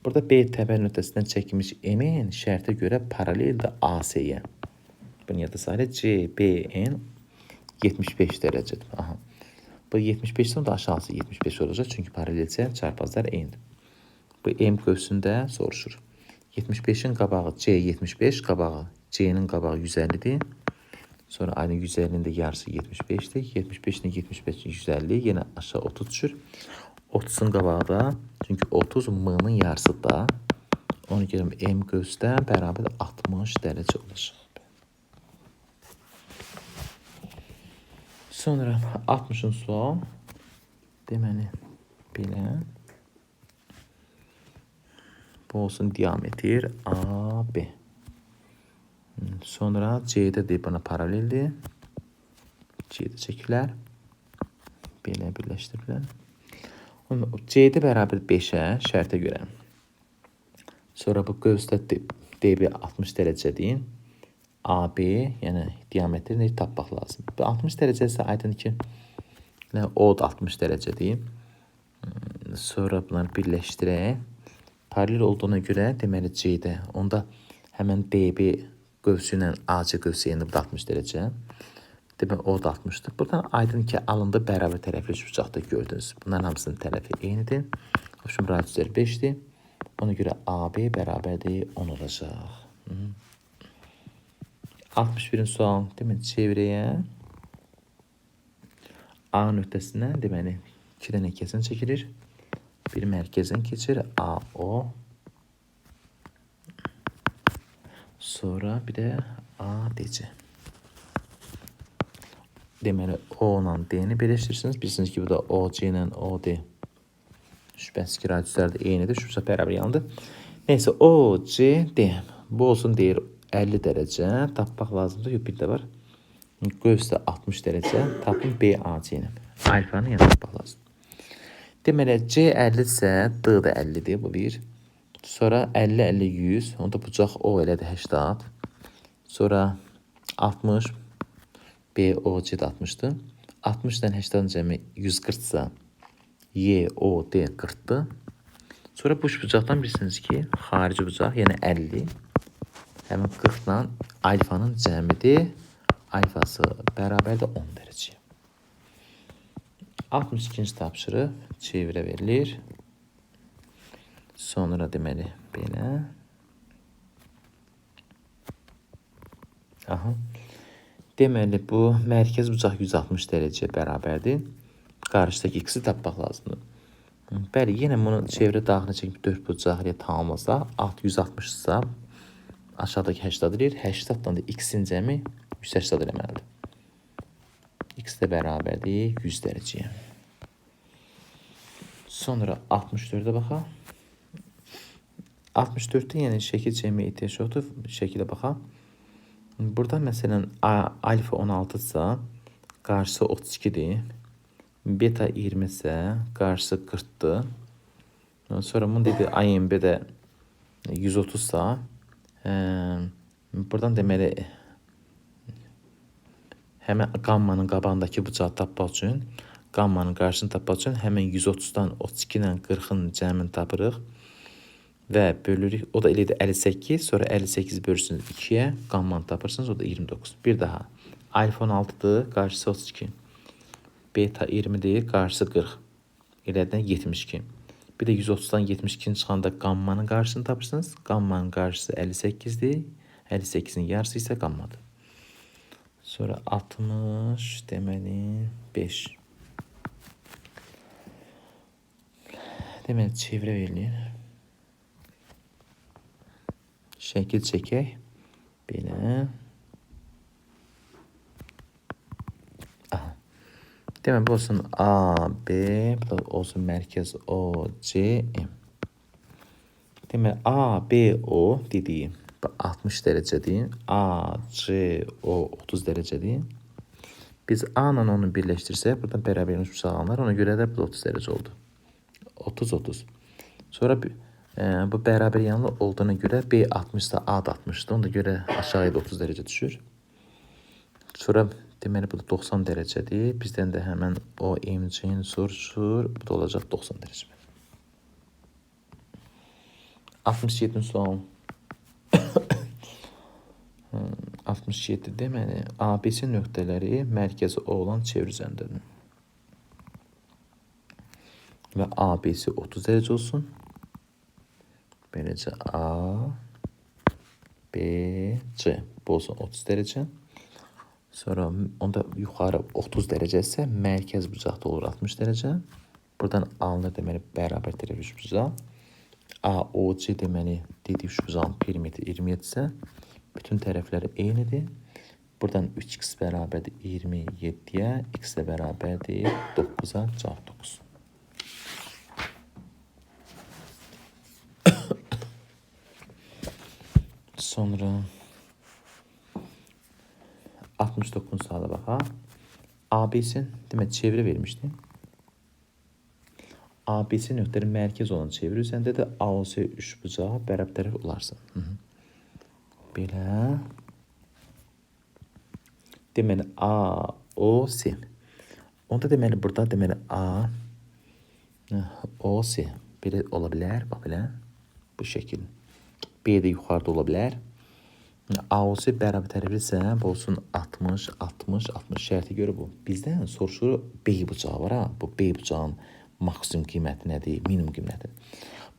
burada B təpə nöqtəsindən çəkilmiş MN şərtə görə paraleldir AC-yə. Bunu yada salır. C, B, N 75 dərəcədir. Aha. Bu 75-dən də aşağısı 75 olacaq. Çünki paralelsə çarpazlar eynidir. Bu M qövsündə soruşur. 75-in qabağı C 75, qabağı C-nin qabağı 150-dir. Sonra aynı 150-nin də yarısı 75-dir. 75-nin 75 150, yenə aşağı 30 düşür. 30-un qabağı da, çünki 30 M-nın yarısıdır da. Ona görə M qövsdə bərabər 60 dərəcə olacaq. Sonra 60-cı sual. Deməli, belə. Bu olsun diametr AB. Sonra CD də buna paraleldir. CD çəkilər. Belə birləşdirilər. CD bərabər 5-ə şərtə görə. Sonra bu qövsdə DB 60 dərəcədir. AB, yəni diametrini tapmaq lazımdır. Bu 60 dərəcə isə aydındır ki, o da 60 dərəcədir. Sonra bunları birləşdirək. Paralel olduğuna görə deməli CD, onda həmən DB qövsü ilə AC qövsü eyni, bu da 60 dərəcə. Demək o da 60-dır. Buradan aydın ki, alındı bərabər tərəfli üçbucaqda gördünüz. Bunların hamısının tərəfi eynidir. Şimdi radiusları 5-dir. Ona görə AB bərabərdir 10 olacaq. 61-ci sual. Deməli çevrəyə A nöqtəsindən deməli 2 dənə kəsin çəkilir. Bir mərkəzdən keçir. AO. Sonra bir də ADC. Deməli O ilə D-ni birləşdirirsiniz. Bilirsiniz ki, bu da OC ilə OD. Şübhəsiz ki, radiuslar da eynidir. Şübhəsiz bərabər yandır. Neysə, OCD. Bu olsun deyir 50 dərəcə. Tapmaq lazımdır. Yox, bir də var. Qövs də 60 dərəcə. Tapın BAC-ni. Alfanı yəni tapmaq lazımdır. Deməli, C 50 isə D də 50-dir. Bu bir. Sonra 50, 50, 100. Onda bucaq O elədir 80. Sonra 60. BOC də 60-dır. 60-dan 80-in cəmi 140-sa Y, O, D 40-dır. Sonra bu bucaqdan bilirsiniz ki, xarici bucaq, yəni 50. Həmin 40 ilə alfanın cəmidir. Alfası bərabərdir 10 dərəcəyə. 62-ci tapşırıq çevirə verilir. Sonra deməli belə. Aha. Deməli bu mərkəz bucaq 160 dərəcəyə bərabərdir. Qarşıdakı x-i tapmaq lazımdır. Bəli, yenə bunu çevrə daxilinə çəkib 4 bucaqlıya tamamlasaq, 160-sa aşağıdakı 80 eləyir. 80-dan da x-in cəmi 180 eləməlidir. X də bərabərdir 100 dərəcəyə. Sonra 64-ə baxaq. 64-də yəni şəkil çəkməyə ehtiyac yoxdur. Şəkilə baxaq. Burada məsələn alfa 16-dırsa, qarşısı 32-dir. Beta 20 isə qarşısı 40-dır. Sonra bunu dedi AMB də 130-sa, buradan deməli həmən qammanın qabağındakı bucağı tapmaq üçün, qammanın qarşısını tapmaq üçün həmən 130-dan 32 ilə 40-ın cəmini tapırıq və bölürük. O da elə 58, sonra 58 bölürsünüz 2-yə, qammanı tapırsınız, o da 29. Bir daha. Alfa 16-dır, qarşısı 32. Beta 20-dir, qarşısı 40. Elədən 72. Bir də 130-dan 72-ni çıxanda qammanın qarşısını tapırsınız. Qammanın qarşısı 58-dir. 58-in yarısı isə qammadır. Sonra 60 deməli 5. Deməli çevrə verilir. Şəkil çəkək. Belə. Aha. Demək, bu olsun A, B, bu da olsun mərkəz O, C, M. Demək, A, B, O dediyim 60 dərəcədir. A, C, O 30 dərəcədir. Biz A ilə onu birləşdirsək, buradan bərabər üçbucaq alınır. Ona görə də bu da 30 dərəcə oldu. 30, 30. Sonra bu bərabər yanlı olduğuna görə B 60-sa A da 60-dır. Ona görə aşağıya da 30 dərəcə düşür. Sonra deməli bu da 90 dərəcədir. Bizdən də həmən o MC-ni soruşur. Bu da olacaq 90 dərəcə. 67-ci sual. 67 deməli ABC nöqtələri mərkəzi O olan çevre üzərindədir. Və ABC 30 dərəcə olsun. Beləcə A, B, C bu olsun 30 dərəcə. Sonra onda yuxarı 30 dərəcə isə mərkəz bucaqda olur 60 dərəcə. Buradan alınır deməli bərabər tərəf üçbucaq. AOC deməli dedik üçbucağın perimetri 27 isə bütün tərəfləri eynidir. Buradan 3x bərabərdir 27-yə, x də bərabərdir 9-a, cavab 9. Sonra 69 suala baxaq. ABC demək çevrə vermişdi. ABC nöqtələri mərkəz olan çevrə üzərindədir. AOC üçbucağı bərabər tərəf olarsa. Belə. Deməli AOC. Onda deməli burada deməli A O C belə ola bilər, bax belə. Bu şəkil. B də yuxarıda ola bilər. AOC bərabər tərəflisə bu olsun 60, 60, 60 şərti görə bu. Bizdən soruşur B bucağı var ha. Bu B bucağın maksimum qiyməti nədir, minimum qiyməti.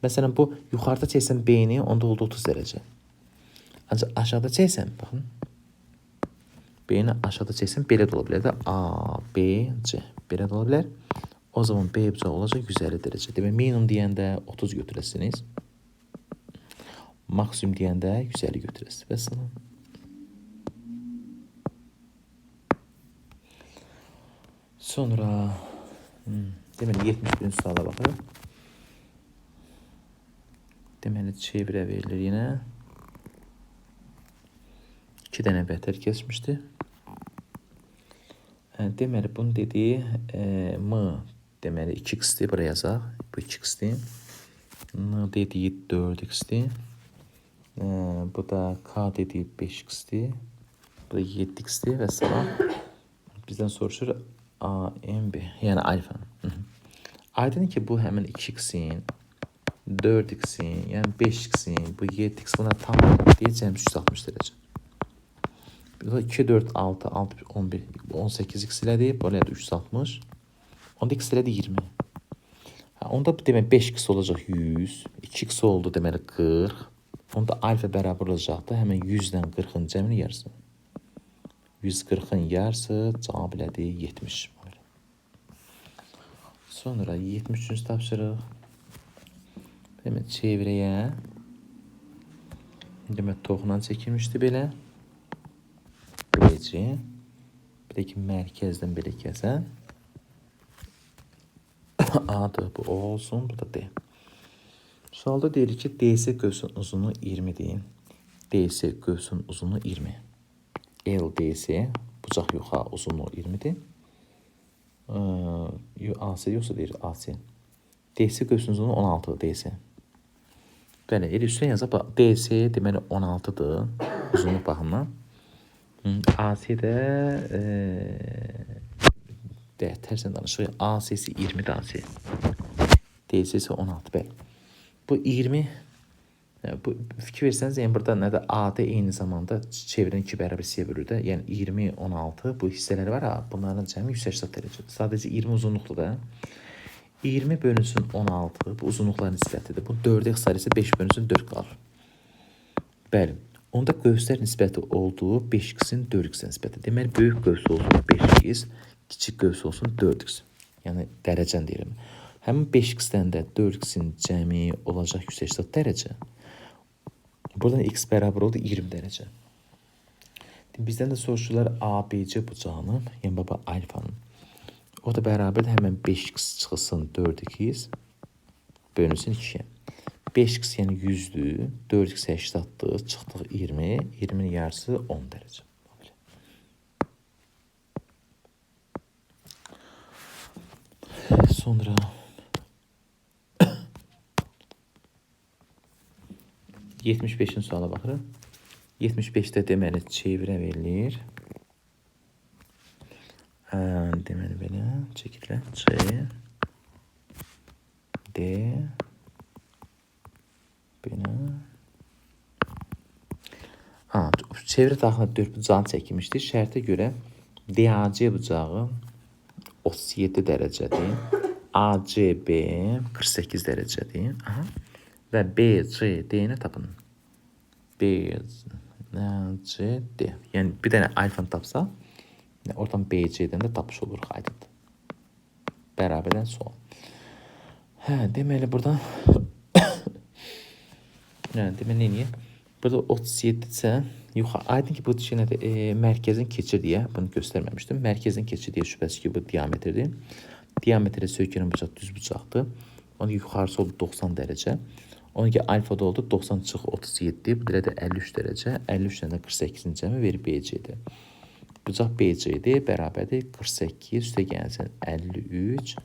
Məsələn bu yuxarıda çəksən B-ni, onda oldu 30 dərəcə. Ancaq aşağıda çəksən, baxın. B-ni aşağıda çəksən belə də ola bilər də. A, B, C belə də ola bilər. O zaman B bucağı olacaq 150 dərəcə. Demək minimum deyəndə 30 götürəsiniz. Maksimum deyəndə 150 götürəsiniz. Vəssalam. Sonra deməli 71-ci suala baxırıq. Deməli çevrə verilir yenə. 2 dənə vətər keçmişdi. Deməli bunun dediyi M deməli 2x-dir. Buraya yazaq. Bu 2x-dir. N dediyi 4x-dir. Bu da K dediyi 5x-dir. Bu da 7x-dir və salam. Bizdən soruşur A, M, B. Yəni alfa. Aydın ki bu həmin 2x-in, 4x-in, yəni 5x-in, bu 7x buna tam deyəcəyim 360 dərəcə. Bu da 2, 4, 6, 6, 11, 18x elədi. Bu elədi 360. Onda x elədi 20. Ha, onda demək 5x olacaq 100, 2x oldu deməli 40. Onda alfa bərabər olacaqdır. Həmin 100 ilə 40-ın cəminin yarısı. 140-ın yarısı cavab elədi 70. Sonra 73-cü tapşırıq. Demək çevrəyə demək toxla çəkilmişdi belə. BC. Bir də ki mərkəzdən belə kəsən. A-dır, bu O olsun, bu da D. Sualda deyir ki, DC qövsün uzunluğu 20-dir. DC qövsün uzunluğu 20. LDC bucaq yox ha, uzunluğu 20-dir. AC yoxsa deyir AC. DC qövsün uzunluğu 16-dır DC. Bəli, elə üstünə yazaq. DC deməli 16-dır uzunluq baxımından. AC də tərsən danışırıq. AC-si 20-dir AC. DC isə 16, bəli. Bu 20 bu fikir versəniz, yəni burada nədir? AD eyni zamanda çevrəni 2 bərabər hissəyə bölür də. Yəni 20, 16 bu hissələr var ha, bunların cəmi 180 dərəcədir. Sadəcə 20 uzunluqdur da. 20 bölünsün 16 bu uzunluqların nisbətidir. Bu 4-ə ixtisar isə 5 bölünsün 4 qalır. Bəli. Onda qövslər nisbəti olduğu 5x-in 4x-ə nisbəti. Deməli böyük qövs olsun 5x, kiçik qövs olsun 4x. Yəni dərəcəni deyirəm. Həmin 5x-dən də 4x-in cəmi olacaq 180 dərəcə. Buradan x bərabər oldu 20 dərəcə. Bizdən də soruşurlar ABC bucağının, yəni baba alfanın. O da bərabərdir həmən 5x çıxılsın 4x bölünsün 2-yə. 5x yəni 100-dür, 4x 80-dır, çıxdıq 20, 20-nin yarısı 10 dərəcə. Sonra 75-ci suala baxırıq. 75-də deməli çevirə verilir. Deməli belə çəkilə C D belə. Ha, çevrə daxilində 4 bucağın çəkilmişdir. Şərtə görə DAC bucağı 37 dərəcədir. ACB 48 dərəcədir. Aha. Və BCD-ni tapın. B, C, D. Yəni bir dənə alfanı tapsaq, oradan BC-dən də tapış olur, aydındır. Bərabərdən sual. Hə, deməli buradan yəni, deməli nə eləyək? Burada 37 isə yuxarı, aydın ki, bu şey nədir? Mərkəzin keçir deyə bunu göstərməmişdim. Mərkəzin keçir deyə şübhəsiz ki, bu diametrdir. Diametrə söykənən bucaq düz bucaqdır. Onun yuxarısı oldu 90 dərəcə. Onun ki, alfa da oldu 90 çıx 37, bu da 53 dərəcə. 53-dən də 48-in cəmi verir BC-dir. Bucaq BC-dir, bərabərdir 48, üstə gəlsin 53.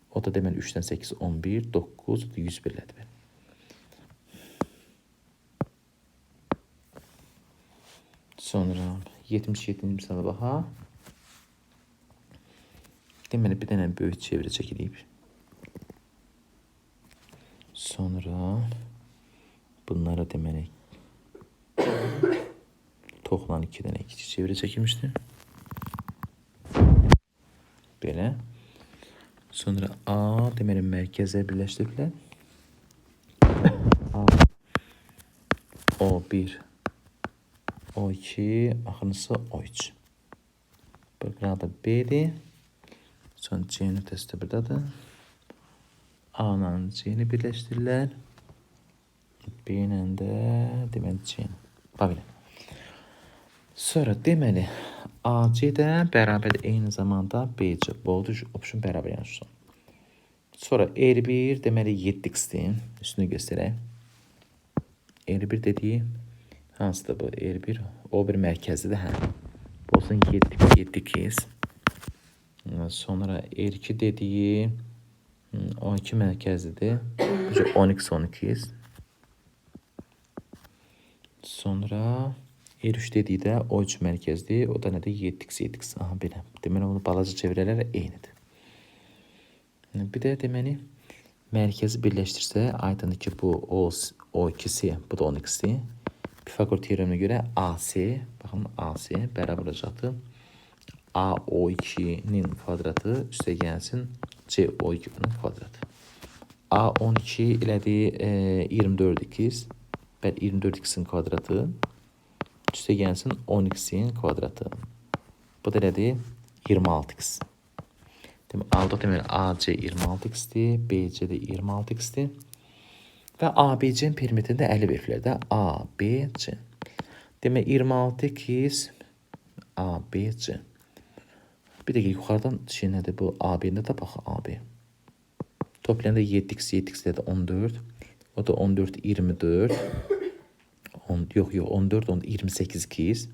O da deməli 3-dən 8, 11, 9, o da 101 elədir. Sonra 77-ci misala baxaq. Deməli, bir dənə böyük çevrə çəkilib. Sonra bunlara deməli toxulan 2 dənə kiçik çevrə çəkilmişdir. Belə. Sonra A deməli mərkəzə birləşdiriblər. A O1 O2, axırıncısı O3. Burada B-dir. Sonra C nöqtəsi də buradadır. A ilə C-ni birləşdirirlər. B ilə də deməli C-ni. Bax belə. Sonra deməli AC də bərabərdir eyni zamanda BC. Bu oldu option bərabər yəni. Sonra R1 deməli 7x-dir. Üstünü göstərək. R1 dediyi hansıdır bu? R1 o bir mərkəzidir, hə. Bu olsun 7x. Sonra R2 dediyi 12 mərkəzidir. 12 12x. Sonra R3 dediyi də O3 mərkəzdir. O da nədir? 7x 7x. Aha belə. Deməli onu balaca çevirələr eynidir. Bir də deməli mərkəzi birləşdirsə, aydındır ki, bu O2-si, bu da 12-si. Pifagor teoreminə görə AC, baxın AC bərabər olacaqdır. AO2-nin kvadratı üstə gəlsin CO2-nin kvadratı. A12 elədi 24x. Bəli, 24x-in kvadratı üstə gəlsin 10x-in kvadratı. Bu da elədi 26x. Demək, aldıq deməli AC 26x-dir, BC də 26x-dir. Və ABC-nin perimetrində 50 veriblər də. ABC. Demək 26x ABC. Bir dəqiqə yuxarıdan şey nədir bu AB-ni də tapaq AB. Toplayanda 7x 7x də 14. O da 14 24. 10, yox yox 14 10 28x.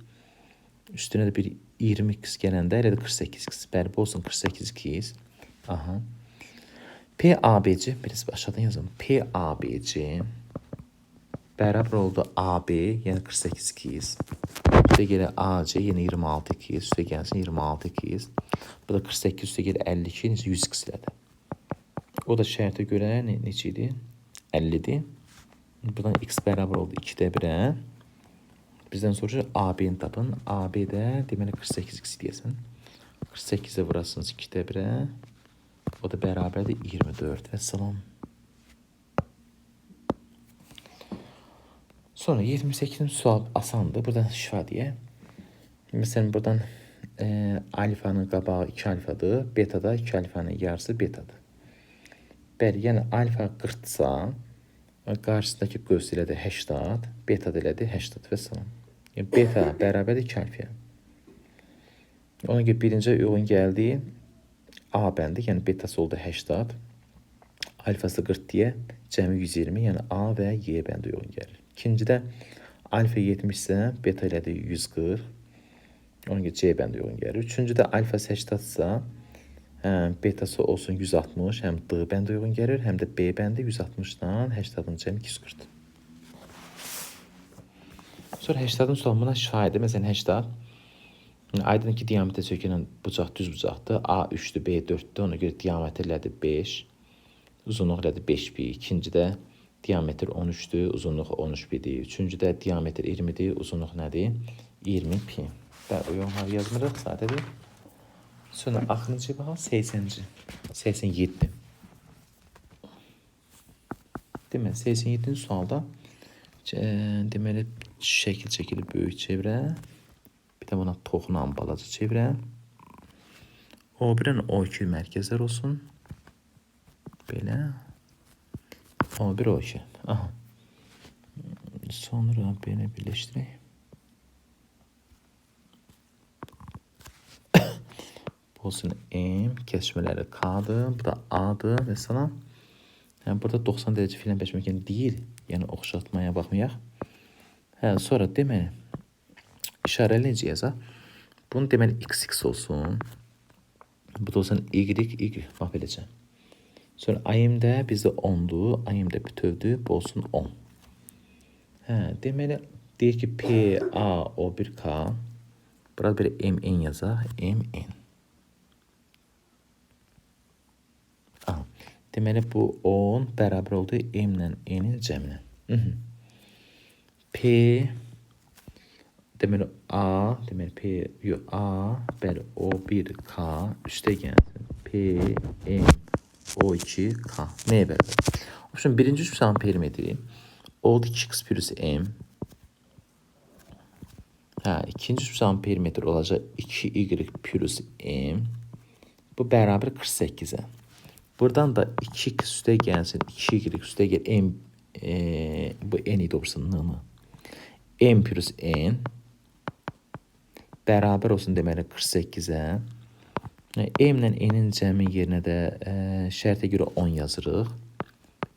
Üstünə də bir 20x gələndə elə də 48x. Bəli, bu olsun 48x. Aha. PABC, biraz aşağıdan yazalım. PABC bərabər oldu AB, yəni 48x. Üstə gəlir AC, yəni 26x. Üstə gəlsin 26x. Bu da 48 üstə gəlir 52, necə 100x elədi. O da şərtə görə neçə idi? 50-dir. Buradan x bərabər oldu 2-də 1-ə. Bizdən soruşur AB-ni tapın. AB də deməli 48x deyəsən. 48-ə vurasınız 2-də 1-ə. O da bərabərdir 24. Vəssalam. Sonra 78-ci sual asandır. Buradan şifa deyə. Məsələn, buradan alfanın qabağı 2 alfadır. Beta da 2 alfanın yarısı betadır. Bəli, yəni alfa 40-dırsa, qarşısındakı qövs elədi 80, beta da elədi 80 və salam. Yəni beta bərabərdir 2 alfaya. Ona görə birinci uyğun gəldi. A bəndi, yəni betası oldu 80, alfası 40 deyə cəmi 120, yəni A və Y bəndi uyğun gəlir. İkincidə alfa 70 isə beta elədi 140, ona görə C bəndi uyğun gəlir. Üçüncüdə alfa 80 isə betası olsun 160, həm D bəndi uyğun gəlir, həm də B bəndi 160-dan 80-ın cəmi 240. Sonra 80-ın sual buna şahidi. Məsələn 80. Aydın ki, diametrə söykənən bucaq düz bucaqdır. A 3-dür, B 4-dür. Ona görə diametr elədi 5. Uzunluq elədi 5 pi. İkincidə diametr 13-dür, uzunluq 13 pi-dir. Üçüncüdə diametr 20-dir, uzunluq nədir? 20 pi. Bəli, uyğunları yazmırıq, sadədir. Sonra axırıncıya baxaq, 80-ci. 87. Deməli, 87-ci sualda deməli, şəkil çəkilir böyük çevrə. Bir də buna toxunan balaca çevrə. O1-lə O2 mərkəzlər olsun. Belə. O1, O2. Aha. Sonra belə birləşdirək. Bu olsun M, kəsişmələri K-dır, bu da A-dır və salam. Yəni, burada 90 dərəcə filan beşməkan deyil, yəni oxşatmaya baxmayaq. Hə, sonra deməli, işarəli necə yazaq? Bunu deməli XX olsun. Bu da olsun Y, Y. Bax beləcə. Sonra AM-də bizdə 10-dur. AM-də bütövdür. Bu olsun 10. Hə, deməli, deyir ki, P, A, O1, K. Burada belə M, N yazaq. M, N. Aha. Deməli, bu 10 bərabər oldu M ilə N-in cəminə. P, deməli, A, deməli, P, yox, A, bəli, O1, K, üstə gəlsin. P, M, O2, K. Nəyə bərabər? Şimdi birinci üçbucağın perimetri oldu 2x plus M. Hə, ikinci üçbucağın perimetri olacaq 2y plus M. Bu bərabər 48-ə. Buradan da 2x üstə gəlsin, 2y üstə gəl, M, bu N idi olsun, N-nı. M plus N bərabər olsun deməli 48-ə. M ilə N-in cəmin yerinə də şərtə görə 10 yazırıq.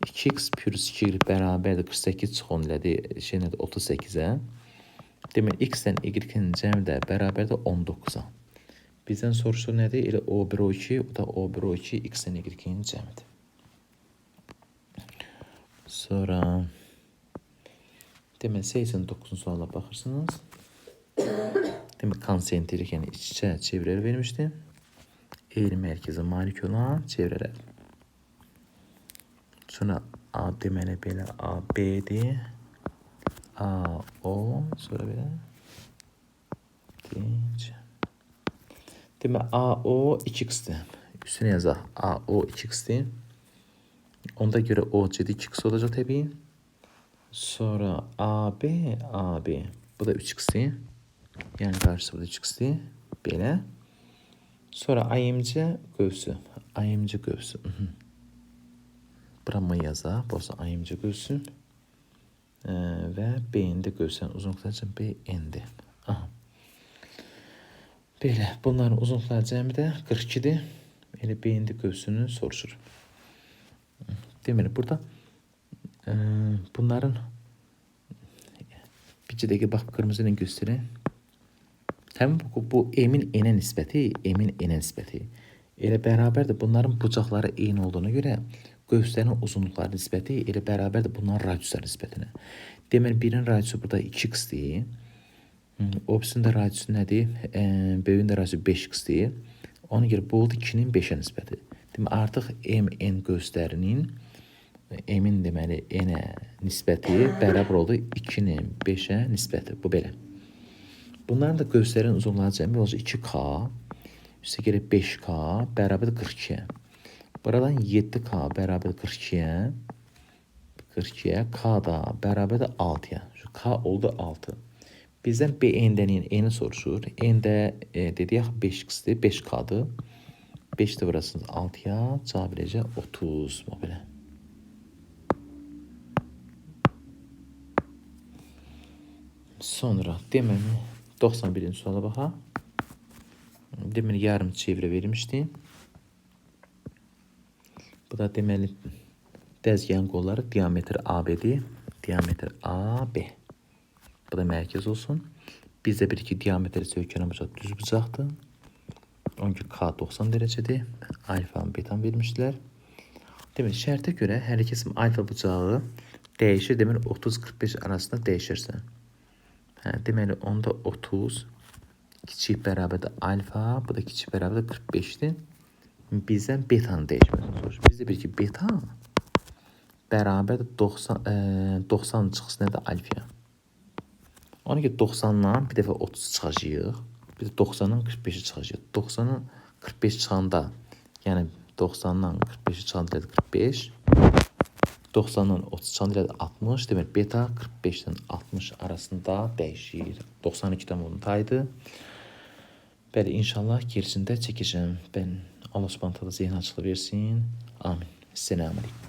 2x plus 2y bərabərdir 48 çıx 10 elədi, şey nədir 38-ə. Deməli x ilə y-in cəmi də bərabərdir 19-a. Bizdən soruşur nədir? Elə O1, O2, o da O1, O2, x ilə y-in cəmidir. Sonra deməli 89-cu suala baxırsınız. Demək konsentrik, yəni iç-içə çevrələr vermişdi. Eyni mərkəzə malik olan çevrələr. Sonra A deməli belə A, B-dir. A, O, sonra belə D, C. Deməli A, O 2x-dir. Üstünə yazaq. A, O 2x-dir. Onda görə O, C-də 2x olacaq təbii. Sonra A, B, A, B. Bu da 3x-dir. Yəni qarşısı burada 3x-dir. Belə. Sonra AMC qövsü. AMC qövsü. Bura M yazaq. Bu olsa AMC qövsü. Və B-nin də qövsünün uzunluqları cəmi B, N-dir. Aha. Belə. Bunların uzunluqları cəmi də 42-dir. Elə B-nin də qövsünü soruşur. Deməli, burada bunların bir dəqiqə bax qırmızı ilə göstərək. Həmin bu M-in N-ə nisbəti, M-in N-ə nisbəti. Elə bərabərdir bunların bucaqları eyni olduğuna görə qövslərin uzunluqları nisbəti elə bərabərdir bunların radiusları nisbətinə. Deməli, birinin radiusu burada 2x-dir. O birisinin də radiusu nədir? Böyüyün də radiusu 5x-dir. Ona görə bu oldu 2-nin 5-ə nisbəti. Deməli, artıq M, N qövslərinin M-in deməli N-ə nisbəti bərabər oldu 2-nin 5-ə nisbəti. Bu belə. Bunların da qövslərin uzunluqları cəmi olacaq 2K, üstə gəlib 5K bərabərdir 42-yə. Buradan 7K bərabərdir 42-yə. 42-yə, K da bərabərdir 6-ya. Şu K oldu 6. Bizdən BN-dən yəni N-i soruşur. N də dedik axı 5x-dir, 5K-dır. 5 də vurasınız 6-ya, cavab verəcək 30. Bax belə. Sonra deməli 91-ci suala baxaq. Deməli yarım çevrə verilmişdi. Bu da deməli dəzgahın qolları diametr AB-dir. Diametr AB. Bu da mərkəz olsun. Bizdə bir ki diametr söykənən bucaq düz bucaqdır. Onun ki K 90 dərəcədir. Alfanı betanı vermişdilər. Demək, şərtə görə hər kəsim alfa bucağı dəyişir. Deməli 30-45 arasında dəyişirsə. Hə, deməli onda 30 kiçik bərabərdir alfa, bu da kiçik bərabərdir 45-dir. Bizdən betanın dəyişməsini soruşur. Bizdə bir ki beta bərabərdir 90, 90 çıxsın nədir alfaya. Ona görə 90-dan bir dəfə 30 çıxacağıq. Bir də 90-dan 45-i çıxacağıq. 90-dan 45 çıxanda, yəni 90-dan 45-i çıxanda elədir 45. 90-dan 30 çıxanda elədir 60. Demək beta 45-dən 60 arasında dəyişir. 92-dən bunun tayıdır. Bəli, inşallah gerisində çəkəcəm. Mən Allah Subhanahu taala zehin açıqlığı versin. Amin. Selamun aleyküm.